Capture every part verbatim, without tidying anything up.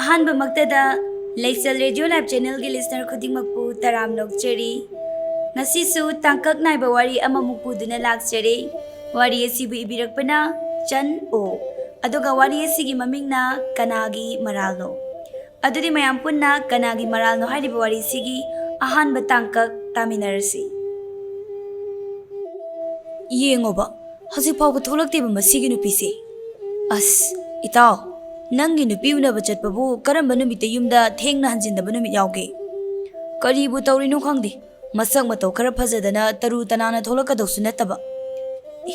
ꯑꯍꯥꯟꯕꯃꯛꯇꯗ ꯂꯩꯆꯦꯜ radio live ꯆꯦꯅꯦꯜꯒꯤ listener ꯈꯨꯗꯤꯡꯃꯛꯄꯨ ꯇꯔꯥꯝꯅ ꯑꯣꯛꯆꯔꯤ꯫ ꯉꯁꯤꯁꯨ ꯇꯥꯡꯀꯛ ꯅꯥꯏꯕ ꯋꯥꯔꯤ ꯑꯃꯃꯨꯛ ꯄꯨꯗꯨꯅ ꯂꯥꯛꯆꯔꯦ꯫ ꯋꯥꯔꯤ ꯑꯁꯤꯕꯨ ꯏꯕꯤꯔꯛꯄꯅ ꯆꯟ ꯑꯣ, ꯑꯗꯨꯒ ꯋꯥꯔꯤ ꯑꯁꯤꯒꯤ ꯃꯃꯤꯡꯅ ꯀꯅꯥꯒꯤ ꯃꯔꯥꯜꯅꯣ? ꯑꯗꯨꯗꯤ ꯃꯌꯥꯝ ꯄꯨꯟꯅ ꯀꯅꯥꯒꯤ ꯃꯔꯥꯜꯅꯣ ꯍꯥꯏꯔꯤꯕ ꯋꯥꯔꯤꯁꯤꯒꯤ ꯑꯍꯥꯟꯕ ꯇꯥꯡꯀꯛ ꯇꯥꯃꯤꯟꯅꯔꯁꯤ꯫ ꯌꯦꯡꯉꯣꯕ, ꯍꯧꯖꯤꯛ ꯐꯥꯎꯕ ꯊꯣꯛꯂꯛꯇꯦꯕ ꯃꯁꯤꯒꯤ ꯅꯨꯄꯤꯁꯦ꯫ ꯑꯁ, ꯏꯇꯥꯎ, ꯅꯪꯒꯤ ꯅꯨꯄꯤ ꯎꯅꯕ ꯆꯠꯄꯕꯨ ꯀꯔꯝꯕ ꯅꯨꯃꯤꯠꯇ ꯌꯨꯝꯗ ꯊꯦꯡꯅ ꯍꯟꯖꯤꯟꯗꯕ ꯅꯨꯃꯤꯠ ꯌꯥꯎꯒꯦ? ꯀꯔꯤꯕꯨ ꯇꯧꯔꯤꯅꯣ ꯈꯪꯗꯦ, ꯃꯁꯛ ꯃꯇꯧ ꯈꯔ ꯐꯖꯗꯅ ꯇꯔꯨ ꯇꯅꯥꯟꯅ ꯊꯣꯛꯂꯛꯀꯗꯧꯁꯨ ꯅꯠꯇꯕ꯫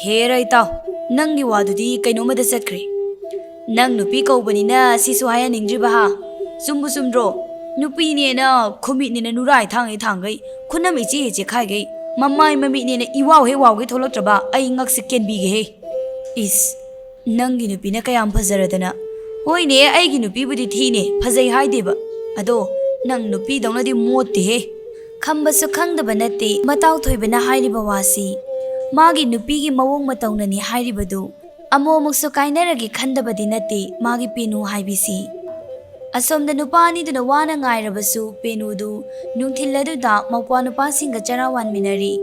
ꯍꯦꯔ ꯏꯇꯥꯎ, ꯅꯪꯒꯤ ꯋꯥꯗꯨꯗꯤ ꯀꯩꯅꯣꯝꯃꯗ ꯆꯠꯈ꯭ꯔꯦ꯫ ꯅꯪ ꯅꯨꯄꯤ ꯀꯧꯕꯅꯤꯅ ꯁꯤꯁꯨ ꯍꯥꯏꯍꯟꯅꯤꯡꯗ꯭ꯔꯤꯕ ꯍꯥ? ꯆꯨꯝꯕꯨ ꯆꯨꯝꯗ꯭ꯔꯣ? ꯅꯨꯄꯤꯅꯦꯅ ꯈꯨꯃꯤꯠꯅꯤꯅ ꯅꯨꯔꯥꯏ ꯊꯥꯡꯉꯩ ꯊꯥꯡꯒꯩ, ꯈꯨꯅꯝ ꯏꯆꯦ ꯏꯆꯦ ꯈꯥꯏꯒꯩ, ꯃꯃꯥꯏ ꯃꯃꯤꯠꯅꯦꯅ ꯏꯋꯥꯎ ꯍꯦꯛ ꯋꯥꯎꯒꯩ ꯊꯣꯛꯂꯛꯇ꯭ꯔꯕ ꯑꯩ ꯉꯛꯁꯦ ꯀꯦꯟꯕꯤꯒꯦꯍꯦ꯫ ꯏꯁ, ꯅꯪꯒꯤ ꯅꯨꯄꯤꯅ ꯀꯌꯥꯝ ꯐꯖꯔꯗꯅ꯫ ꯍꯣꯏꯅꯦ, ꯑꯩꯒꯤ ꯅꯨꯄꯤꯕꯨꯗꯤ ꯊꯤꯅꯦ, ꯐꯖꯩ ꯍꯥꯏꯗꯦꯕ꯫ ꯑꯗꯣ ꯅꯪ ꯅꯨꯄꯤꯗꯧꯅꯗꯤ ꯃꯣꯠꯇꯦꯍꯦ꯫ ꯈꯝꯕꯁꯨ ꯈꯪꯗꯕ ꯅꯠꯇꯦ ꯃꯇꯥꯎ ꯊꯣꯏꯕꯅ ꯍꯥꯏꯔꯤꯕ ꯋꯥꯁꯤ꯫ ꯃꯥꯒꯤ ꯅꯨꯄꯤꯒꯤ ꯃꯑꯣꯡ ꯃꯇꯧꯅꯅꯤ ꯍꯥꯏꯔꯤꯕꯗꯨ꯫ ꯑꯃꯨꯛ ꯑꯃꯨꯛꯁꯨ ꯀꯥꯏꯅꯔꯒꯦ ꯈꯟꯗꯕꯗꯤ ꯅꯠꯇꯦ ꯃꯥꯒꯤ ꯄꯦꯅꯨ ꯍꯥꯏꯕꯤꯁꯤ꯫ ꯑꯁꯣꯝꯗ ꯅꯨꯄꯥ ꯑꯅꯤꯗꯨꯅ ꯋꯥꯅ ꯉꯥꯏꯔꯕꯁꯨ ꯄꯦꯅꯨꯗꯨ ꯅꯨꯡꯊꯤꯜ ꯑꯗꯨꯗ ꯃꯧꯄ꯭ꯋꯥ ꯅꯨꯄꯥꯁꯤꯡꯒ ꯆꯔꯥ ꯋꯥꯟꯃꯤꯟꯅꯔꯤ꯫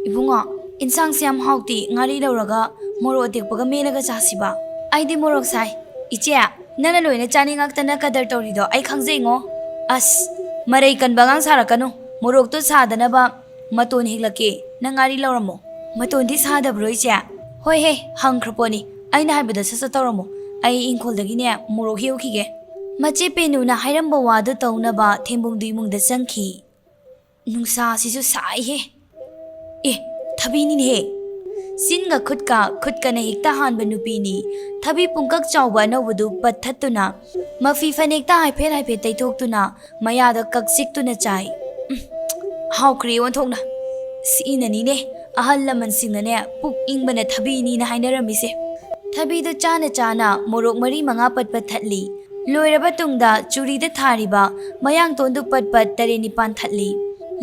"ꯏꯕꯨꯡꯉꯣ, ꯏꯟꯁꯥꯡꯁꯦ ꯌꯥꯝ ꯍꯥꯎꯇꯦ, ꯉꯥꯔꯤ ꯂꯧꯔꯒ ꯃꯣꯔꯣꯛ ꯑꯇꯦꯛꯄꯒ ꯃꯦꯠꯂꯒ ꯆꯥꯁꯤꯕ?" "ꯑꯩꯗꯤ ꯃꯣꯔꯣꯛ ꯁꯥꯏ꯫ ꯏꯆꯦ, ꯅꯪꯅ ꯂꯣꯏꯅ ꯆꯥꯅꯤꯡꯉꯛꯇꯅ ꯀꯗꯔ ꯇꯧꯔꯤꯗꯣ ꯑꯩ ꯈꯪꯖꯩꯉꯣ꯫ ꯑꯁ, ꯃꯔꯩ ꯀꯟꯕ ꯑꯉꯥꯡ ꯁꯥꯔꯛꯀꯅꯨ꯫ ꯃꯣꯔꯣꯛꯇꯣ ꯁꯥꯗꯅꯕ ꯃꯇꯣꯟ ꯍꯦꯛꯂꯛꯀꯦ꯫ ꯅꯪ ꯉꯥꯔꯤ ꯂꯧꯔꯝꯃꯣ꯫ ꯃꯇꯣꯟꯗꯤ ꯁꯥꯗꯕ꯭ꯔꯣ, ꯏꯆꯦ?" "ꯍꯣꯏꯍꯦ, ꯍꯪꯈ꯭ꯔ ꯄꯣꯠꯅꯤ꯫ ꯑꯩꯅ ꯍꯥꯏꯕꯗ ꯁꯠ ꯁꯠ ꯇꯧꯔꯝꯃꯣ꯫ ꯑꯩ ꯏꯪꯈꯣꯜꯗꯒꯤꯅꯦ ꯃꯣꯔꯣꯛ ꯍꯦꯛꯎꯈꯤꯒꯦ꯫" ꯃꯆꯦ ꯄꯦꯅꯨꯅ ꯍꯥꯏꯔꯝꯕ ꯋꯥꯗꯨ ꯇꯧꯅꯕ ꯊꯦꯝꯕꯨꯡꯗꯨ ꯏꯃꯨꯡꯗ ꯆꯪꯈꯤ꯫ "ꯅꯨꯡꯁꯥꯁꯤꯁꯨ ꯁꯥꯏꯍꯦ꯫ ꯑꯦ, ꯊꯕꯤꯅꯤꯅꯦꯍꯦ!" ꯆꯤꯟꯒ ꯈꯨꯠꯀ, ꯈꯨꯠꯀꯅ ꯍꯦꯛꯇ ꯍꯥꯟꯕ ꯅꯨꯄꯤꯅꯤ꯫ ꯊꯕꯤ ꯄꯨꯡꯀꯛ ꯆꯥꯎꯕ ꯑꯅꯧꯕꯗꯨ ꯄꯠꯊꯠꯇꯨꯅ, ꯃꯐꯤ ꯐꯅꯦꯛꯇ ꯍꯥꯏꯐꯦꯠ ꯍꯥꯏꯐꯦꯠ ꯇꯩꯊꯣꯛꯇꯨꯅ, ꯃꯌꯥꯗ ꯀꯛ ꯆꯤꯛꯇꯨꯅ ꯆꯥꯏ꯫ ꯎꯝ, ꯍꯥꯎꯈ꯭ꯔꯦ ꯑꯣꯟꯊꯣꯛꯅ꯫ ꯁꯤꯅꯅꯤꯅꯦ ꯑꯍꯜ ꯂꯃꯟꯁꯤꯡꯅꯅꯦ ꯄꯨꯛ ꯏꯪꯕꯅ ꯊꯕꯤꯅꯤꯅ ꯍꯥꯏꯅꯔꯝꯃꯤꯁꯦ꯫ ꯊꯕꯤꯗꯨ ꯆꯥꯅ ꯆꯥꯅ ꯃꯣꯔꯣꯛ ꯃꯔꯤ ꯃꯉꯥ ꯄꯠ ꯄꯠ ꯊꯠꯂꯤ꯫ ꯂꯣꯏꯔꯕ ꯇꯨꯡꯗ ꯆꯨꯔꯤꯗ ꯊꯥꯔꯤꯕ ꯃꯌꯥꯡꯇꯣꯟꯗꯨ ꯄꯠ ꯄꯠ ꯇꯔꯦꯠ ꯅꯤꯄꯥꯟ ꯊꯠꯂꯤ꯫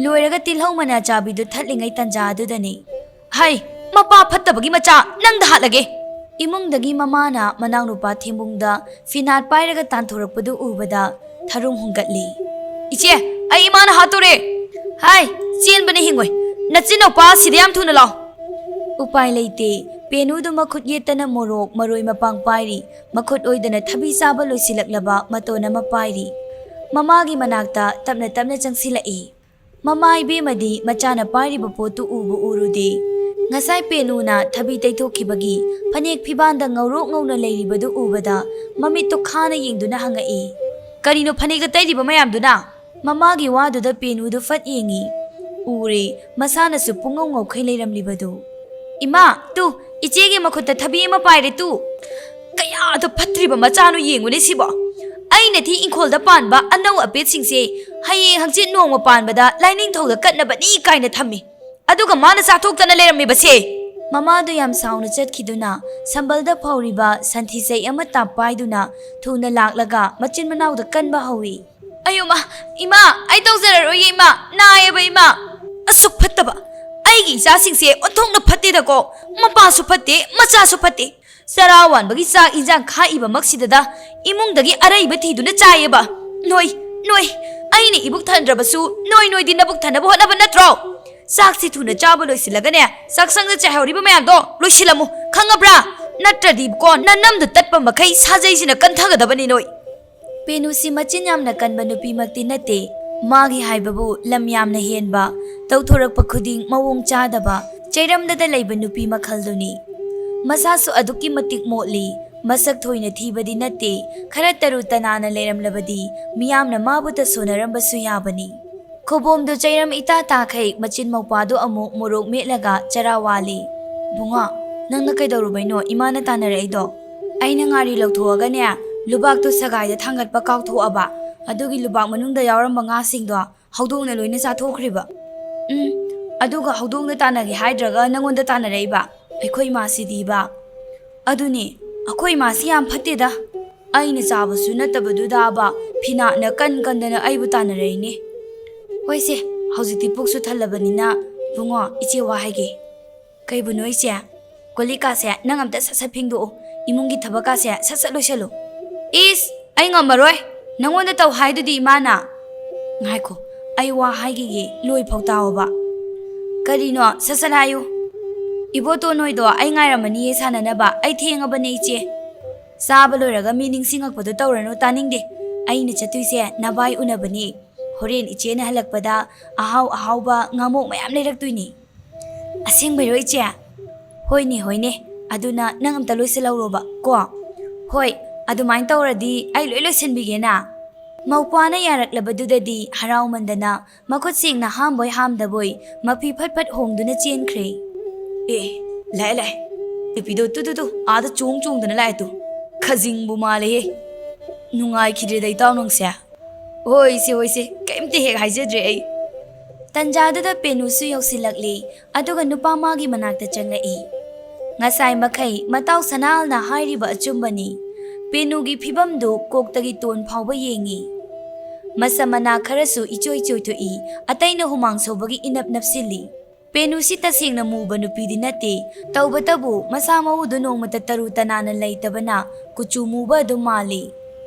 ꯂꯣꯏꯔꯒ ꯇꯤꯜꯍꯧ ꯃꯅꯥ ꯆꯥꯕꯤꯗꯨ ꯊꯠꯂꯤꯉꯩ ꯇꯟꯖꯥ ꯑꯗꯨꯗꯅꯤ꯫ "ꯍꯩ, ꯃꯄꯥ ꯐꯠꯇꯕꯒꯤ ꯃꯆꯥ, ꯅꯪꯗ ꯍꯥꯠꯂꯒꯦ!" ꯏꯃꯨꯡꯗꯒꯤ ꯃꯃꯥꯅ ꯃꯅꯥꯎꯅꯨꯄꯥ ꯊꯦꯝꯕꯨꯡꯗ ꯐꯤꯅꯥꯠ ꯄꯥꯏꯔꯒ ꯇꯥꯟꯊꯣꯔꯛꯄꯗꯨ ꯎꯕꯗ ꯊꯔꯨꯝ ꯍꯨꯟꯒꯠꯂꯤ꯫ "ꯏꯆꯦ, ꯑꯩ ꯏꯃꯥꯅ ꯍꯥꯠꯇꯣꯔꯦ!" "ꯍꯥꯏ, ꯆꯦꯟꯕꯅ ꯍꯤꯡꯉꯣꯏ꯫ ꯅꯆꯤꯟꯅꯥꯎꯄꯥ ꯑꯁꯤꯗ ꯌꯥꯝ ꯊꯨꯅ ꯂꯥꯎ!" ꯎꯄꯥꯏ ꯂꯩꯇꯦ꯫ ꯄꯦꯅꯨꯗꯨ ꯃꯈꯨꯠ ꯌꯦꯠꯇꯅ ꯃꯣꯔꯣꯛ ꯃꯔꯣꯏ ꯃꯄꯥꯡ ꯄꯥꯏꯔꯤ, ꯃꯈꯨꯠ ꯑꯣꯏꯗꯅ ꯊꯕꯤ ꯆꯥꯕ ꯂꯣꯏꯁꯤꯜꯂꯛꯂꯕ ꯃꯇꯣꯟ ꯑꯃ ꯄꯥꯏꯔꯤ꯫ ꯃꯃꯥꯒꯤ ꯃꯅꯥꯛꯇ ꯇꯞꯅ ꯇꯞꯅ ꯆꯪꯁꯤꯜꯂꯛꯏ꯫ ꯃꯃꯥ ꯏꯕꯦꯝꯃꯗꯤ ꯃꯆꯥꯅ ꯄꯥꯏꯔꯤꯕ ꯄꯣꯠꯇꯨ ꯎꯕꯨ ꯎꯔꯨꯗꯦ꯫ ꯉꯁꯥꯏ ꯄꯦꯅꯨꯅ ꯊꯕꯤ ꯇꯩꯊꯣꯛꯈꯤꯕꯒꯤ ꯐꯅꯦꯛ ꯐꯤꯕꯥꯟꯗ ꯉꯧꯔꯣꯛ ꯉꯧꯅ ꯂꯩꯔꯤꯕꯗꯨ ꯎꯕꯗ ꯃꯃꯤꯠꯇꯨ ꯈꯥꯅ ꯌꯦꯡꯗꯨꯅ ꯍꯪꯉꯛꯏ, "ꯀꯔꯤꯅꯣ ꯐꯅꯦꯛꯇ ꯇꯩꯔꯤꯕ ꯃꯌꯥꯝꯗꯨꯅ?" ꯃꯃꯥꯒꯤ ꯋꯥꯗꯨꯗ ꯄꯦꯅꯨꯗꯨ ꯐꯠ ꯌꯦꯡꯉꯤ꯫ ꯎꯔꯦ, ꯃꯁꯥꯅꯁꯨ ꯄꯨꯡꯉꯧ ꯉꯧꯈꯩ ꯂꯩꯔꯝꯂꯤꯕꯗꯨ꯫ "ꯏꯃꯥ, ꯇꯨ, ꯏꯆꯦꯒꯤ ꯃꯈꯨꯠꯇ ꯊꯕꯤ ꯑꯃ ꯄꯥꯏꯔꯦ ꯇꯨ꯫ ꯀꯌꯥꯗ ꯐꯠꯇ꯭ꯔꯤꯕ ꯃꯆꯥꯅꯣ ꯌꯦꯡꯉꯨꯅꯦ ꯁꯤꯕꯣ꯫ ꯑꯩꯅꯗꯤ ꯏꯪꯈꯣꯜꯗ ꯄꯥꯟꯕ ꯑꯅꯧ ꯑꯄꯦꯠꯁꯤꯡꯁꯦ ꯍꯌꯦꯡ ꯍꯪꯆꯤꯠ ꯅꯣꯡꯃ ꯄꯥꯟꯕꯗ ꯂꯥꯏꯅꯤꯡꯊꯧꯗ ꯀꯠꯅꯕꯅꯤ ꯀꯥꯏꯅ ꯊꯝꯃꯤ꯫ ꯑꯗꯨꯒ ꯃꯥꯅ ꯆꯥꯊꯣꯛꯇꯅ ꯂꯩꯔꯝꯃꯤꯕꯁꯦ!" ꯃꯃꯥꯗꯨ ꯌꯥꯝ ꯁꯥꯎꯅ ꯆꯠꯈꯤꯗꯨꯅ ꯁꯝꯕꯜꯗ ꯐꯧꯔꯤꯕ ꯁꯟꯊꯤ ꯆꯩ ꯑꯃ ꯇꯥꯞ ꯄꯥꯏꯗꯨꯅ ꯊꯨꯅ ꯂꯥꯛꯂꯒ ꯃꯆꯤꯟ ꯃꯅꯥꯎꯗ ꯀꯟꯕ ꯍꯧꯏ꯫ "ꯑꯌꯣ ꯃꯥ, ꯏꯃꯥ, ꯑꯩ ꯇꯧꯖꯔꯔꯣꯏꯌꯦ ꯏꯃꯥ, ꯅꯥꯏꯌꯦꯕ ꯏꯃꯥ꯫ ꯑꯁꯨꯛ ꯐꯠꯇꯕ, ꯑꯩꯒꯤ ꯏꯆꯥꯁꯤꯡꯁꯦ ꯑꯣꯟꯊꯣꯛꯅ ꯐꯠꯇꯦꯗꯀꯣ꯫ ꯃꯄꯥꯁꯨ ꯐꯠꯇꯦ, ꯃꯆꯥꯁꯨ ꯐꯠꯇꯦ꯫ ꯆꯔꯥ ꯋꯥꯟꯕꯒꯤ ꯆꯥꯛ ꯏꯟꯖꯥꯡ ꯈꯥꯛꯏꯕꯃꯛꯁꯤꯗꯗ ꯏꯃꯨꯡꯗꯒꯤ ꯑꯔꯩꯕ ꯊꯤꯗꯨꯅ ꯆꯥꯏꯌꯦꯕ꯫ ꯅꯣꯏ, ꯅꯣꯏ, ꯑꯩꯅ ꯏꯕꯨꯛ ꯊꯟꯗ꯭ꯔꯕꯁꯨ ꯅꯣꯏ ꯅꯣꯏꯗꯤ ꯅꯕꯨꯛ ꯊꯟꯅꯕ ꯍꯣꯠꯅꯕ ꯅꯠꯇ꯭ꯔꯣ? ꯆꯥꯛꯁꯤ ꯊꯨꯅ ꯆꯥꯕ ꯂꯣꯏꯁꯤꯜꯂꯒꯅꯦ, ꯆꯥꯛꯁꯪꯗ ꯆꯥꯏꯍꯧꯔꯤꯕ ꯃꯌꯥꯝꯗꯣ ꯂꯣꯏꯁꯤꯜꯂꯝꯃꯨ, ꯈꯪꯉꯕ꯭ꯔꯥ? ꯅꯠꯇ꯭ꯔꯗꯤꯀꯣ, ꯅꯅꯝꯗꯨ ꯇꯠꯄ ꯃꯈꯩ ꯁꯥꯖꯩꯁꯤꯅ ꯀꯟꯊꯒꯗꯕꯅꯤ ꯅꯣꯏ꯫" ꯄꯦꯅꯨꯁꯤ ꯃꯆꯤꯟ ꯌꯥꯝꯅ ꯀꯟꯕ ꯅꯨꯄꯤꯃꯛꯇꯤ ꯅꯠꯇꯦ꯫ ꯃꯥꯒꯤ ꯍꯥꯏꯕꯕꯨ ꯂꯝ ꯌꯥꯝꯅ ꯍꯦꯟꯕ, ꯇꯧꯊꯣꯔꯛꯄ ꯈꯨꯗꯤꯡ ꯃꯑꯣꯡ ꯆꯥꯗꯕ, ꯆꯩꯔꯝꯗꯗ ꯂꯩꯕ ꯅꯨꯄꯤ ꯃꯈꯜꯗꯨꯅꯤ꯫ ꯃꯁꯥꯁꯨ ꯑꯗꯨꯛꯀꯤ ꯃꯇꯤꯛ ꯃꯣꯠꯂꯤ꯫ ꯃꯁꯛ ꯊꯣꯏꯅ ꯊꯤꯕꯗꯤ ꯅꯠꯇꯦ, ꯈꯔ ꯇꯔꯨ ꯇꯅꯥꯟꯅ ꯂꯩꯔꯝꯂꯕꯗꯤ ꯃꯤꯌꯥꯝꯅ ꯃꯥꯕꯨ ꯇꯁꯣꯟꯅꯔꯝꯕꯁꯨ ꯌꯥꯕꯅꯤ꯫ ꯈꯨꯕꯣꯝꯗꯨ ꯆꯩꯔꯝ ꯏꯇꯥ ꯇꯥꯈꯩ ꯃꯆꯤꯟ ꯃꯧꯄꯥꯗꯨ ꯑꯃꯨꯛ ꯃꯣꯔꯣꯛ ꯃꯦꯠꯂꯒ ꯆꯔꯥ ꯋꯥꯜꯂꯤ꯫ "ꯕꯨꯡꯉꯣ, ꯅꯪꯅ ꯀꯩꯗꯧꯔꯨꯕꯩꯅꯣ ꯏꯃꯥꯅ ꯇꯥꯟꯅꯔꯛꯏꯗꯣ?" "ꯑꯩꯅ ꯉꯥꯔꯤ ꯂꯧꯊꯣꯛꯑꯒꯅꯦ, ꯂꯨꯕꯥꯛꯇꯣ ꯁꯒꯥꯏꯗ ꯊꯥꯡꯒꯠꯄ ꯀꯥꯎꯊꯣꯛꯑꯕ, ꯑꯗꯨꯒꯤ ꯂꯨꯕꯥꯛ ꯃꯅꯨꯡꯗ ꯌꯥꯎꯔꯝꯕ ꯉꯥꯁꯤꯡꯗꯣ ꯍꯧꯗꯣꯡꯅ ꯂꯣꯏꯅ ꯆꯥꯊꯣꯛꯈ꯭ꯔꯤꯕ꯫" "ꯎꯝ, ꯑꯗꯨꯒ ꯍꯧꯗꯣꯡꯗ ꯇꯥꯟꯅꯒꯦ ꯍꯥꯏꯗ꯭ꯔꯒ ꯅꯪꯉꯣꯟꯗ ꯇꯥꯟꯅꯔꯛꯏꯕ? ꯑꯩꯈꯣꯏ ꯏꯃꯥꯁꯤꯗꯤꯕ꯫" "ꯑꯗꯨꯅꯦ, ꯑꯩꯈꯣꯏ ꯏꯃꯥꯁꯤ ꯌꯥꯝ ꯐꯠꯇꯦꯗ꯫ ꯑꯩꯅ ꯆꯥꯕꯁꯨ ꯅꯠꯇꯕꯗꯨꯗꯕ ꯐꯤꯅꯥꯠꯅ ꯀꯟ ꯀꯟꯗꯅ ꯑꯩꯕꯨ ꯇꯥꯟꯅꯔꯛꯏꯅꯦ꯫" "ꯍꯣꯏꯁꯦ, ꯍꯧꯖꯤꯛꯇꯤ ꯄꯨꯛꯁꯨ ꯊꯜꯂꯕꯅꯤꯅ, ꯏꯕꯨꯡꯉꯣ, ꯏꯆꯦ ꯋꯥ ꯍꯥꯏꯒꯦ꯫" "ꯀꯩꯕꯨꯅꯣ ꯏꯆꯦ?" ꯀꯣꯜꯂꯤꯛꯀꯥꯁꯦ ꯅꯪ ꯑꯝꯇ ꯁꯠ ꯁꯠ ꯐꯦꯡꯗꯣꯛꯎ꯫ ꯏꯃꯨꯡꯒꯤ ꯊꯕꯛꯀꯥꯁꯦ ꯁꯠ ꯁꯠ ꯂꯣꯏꯁꯜꯂꯨ꯫ ꯏꯁ, ꯑꯩ ꯉꯝꯃꯔꯣꯏ꯫ ꯅꯪꯉꯣꯟꯗ ꯇꯧ ꯍꯥꯏꯗꯨꯗꯤ ꯏꯃꯥꯅ꯫ ꯉꯥꯏꯈꯣ, ꯑꯩ ꯋꯥ ꯍꯥꯏꯈꯤꯒꯦ, ꯂꯣꯏꯐꯥꯎ ꯇꯥꯎꯑꯣꯕ꯫ ꯀꯔꯤꯅꯣ? ꯁꯠ ꯁꯠ ꯍꯥꯏꯌꯨ꯫ ꯏꯕꯣꯇꯣꯟ ꯍꯣꯏꯗꯣ ꯑꯩ ꯉꯥꯏꯔꯝꯃꯅꯤꯌꯦ ꯁꯥꯟꯅꯅꯕ꯫ ꯑꯩ ꯊꯦꯡꯉꯕꯅꯦ ꯏꯆꯦ꯫ ꯆꯥꯕ ꯂꯣꯏꯔꯒ ꯃꯤ ꯅꯤꯡꯁꯤꯡꯉꯛꯄꯗꯣ ꯇꯧꯔꯅꯨ, ꯇꯥꯅꯤꯡꯗꯦ꯫ ꯑꯩꯅ ꯆꯠꯇꯣꯏꯁꯦ ꯅꯚꯥꯏ ꯎꯅꯕꯅꯦ꯫ ꯍꯣꯔꯦꯟ ꯏꯆꯦꯅ ꯍꯜꯂꯛꯄꯗ ꯑꯍꯥꯎ ꯑꯍꯥꯎꯕ ꯉꯥꯃꯣꯛ ꯃꯌꯥꯝ ꯂꯩꯔꯛꯇꯣꯏꯅꯦ꯫ ꯑꯁꯦꯡꯕꯩꯔꯣ ꯏꯆꯦ? ꯍꯣꯏꯅꯦ, ꯍꯣꯏꯅꯦ꯫ ꯑꯗꯨꯅ ꯅꯪ ꯑꯝꯇ ꯂꯣꯏꯁꯤꯜꯍꯧꯔꯣꯕ ꯀꯣ꯫ ꯍꯣꯏ, ꯑꯗꯨꯃꯥꯏꯅ ꯇꯧꯔꯗꯤ ꯑꯩ ꯂꯣꯏ ꯂꯣꯏꯁꯤꯟꯕꯤꯒꯦꯅ꯫ ꯃꯧꯄ꯭ꯋꯥꯅ ꯌꯥꯔꯛꯂꯕꯗꯨꯗꯗꯤ ꯍꯔꯥꯎꯃꯟꯗꯅ ꯃꯈꯨꯠ ꯁꯦꯡꯅ ꯍꯥꯝꯕꯣꯏ ꯍꯥꯝꯗꯕꯣꯏ ꯃꯐꯤ ꯐꯠ ꯐꯠ ꯍꯣꯡꯗꯨꯅ ꯆꯦꯟꯈ꯭ꯔꯦ꯫ ꯑꯦ, ꯂꯥꯛꯑꯦ, ꯂꯥꯛꯑꯦ꯫ ꯅꯨꯄꯤꯗꯣ ꯇꯨ, ꯇꯨ, ꯇꯨ, ꯑꯥꯗ ꯆꯣꯡ ꯆꯣꯡꯗꯅ ꯂꯥꯛꯑꯦ ꯇꯨ꯫ ꯈꯖꯤꯡꯕꯨ ꯃꯥꯜꯂꯦꯍꯦ꯫ ꯅꯨꯡꯉꯥꯏꯈꯤꯗ꯭ꯔꯦꯗ ꯏꯇꯥꯎ ꯅꯪꯁꯦ꯫ ꯍꯣꯏꯁꯦ, ꯍꯣꯏꯁꯦ, ꯀꯩꯝꯇ ꯍꯦꯛ ꯍꯥꯏꯖꯗ꯭ꯔꯦ ꯑꯩ꯫ ꯇꯟꯖꯥꯗꯨꯗ ꯄꯦꯅꯨꯁꯨ ꯌꯧꯁꯤꯜꯂꯛꯂꯦ, ꯑꯗꯨꯒ ꯅꯨꯄꯥ ꯃꯥꯒꯤ ꯃꯅꯥꯛꯇ ꯆꯪꯂꯛꯏ꯫ ꯉꯁꯥꯏ ꯃꯈꯩ ꯃꯇꯥꯎ ꯁꯅꯥꯍꯜꯅ ꯍꯥꯏꯔꯤꯕ ꯑꯆꯨꯝꯕꯅꯤ꯫ ꯄꯦꯅꯨꯒꯤ ꯐꯤꯕꯝꯗꯨ ꯀꯣꯛꯇꯒꯤ ꯇꯣꯟ ꯐꯥꯎꯕ ꯌꯦꯡꯉꯤ꯫ ꯃꯁꯝ ꯃꯅꯥ ꯈꯔꯁꯨ ꯏꯆꯣꯏ ꯆꯣꯏꯊꯣꯛꯏ, ꯑꯇꯩꯅ ꯍꯨꯃꯥꯡ ꯁꯧꯕꯒꯤ ꯏꯅꯞ ꯅꯞꯁꯤꯜꯂꯤ꯫ ꯄꯦꯅꯨꯁꯤ ꯇꯁꯦꯡꯅ ꯃꯨꯕ ꯅꯨꯄꯤꯗꯤ ꯅꯠꯇꯦ, ꯇꯧꯕꯇꯕꯨ ꯃꯁꯥ ꯃꯎꯗꯨ ꯅꯣꯡꯃꯇ ꯇꯔꯨ ꯇꯅꯥꯟꯅ ꯂꯩꯇꯕꯅ ꯀꯨꯆꯨ ꯃꯨꯕ ꯑꯗꯨꯝ ꯃꯥꯜꯂꯤ꯫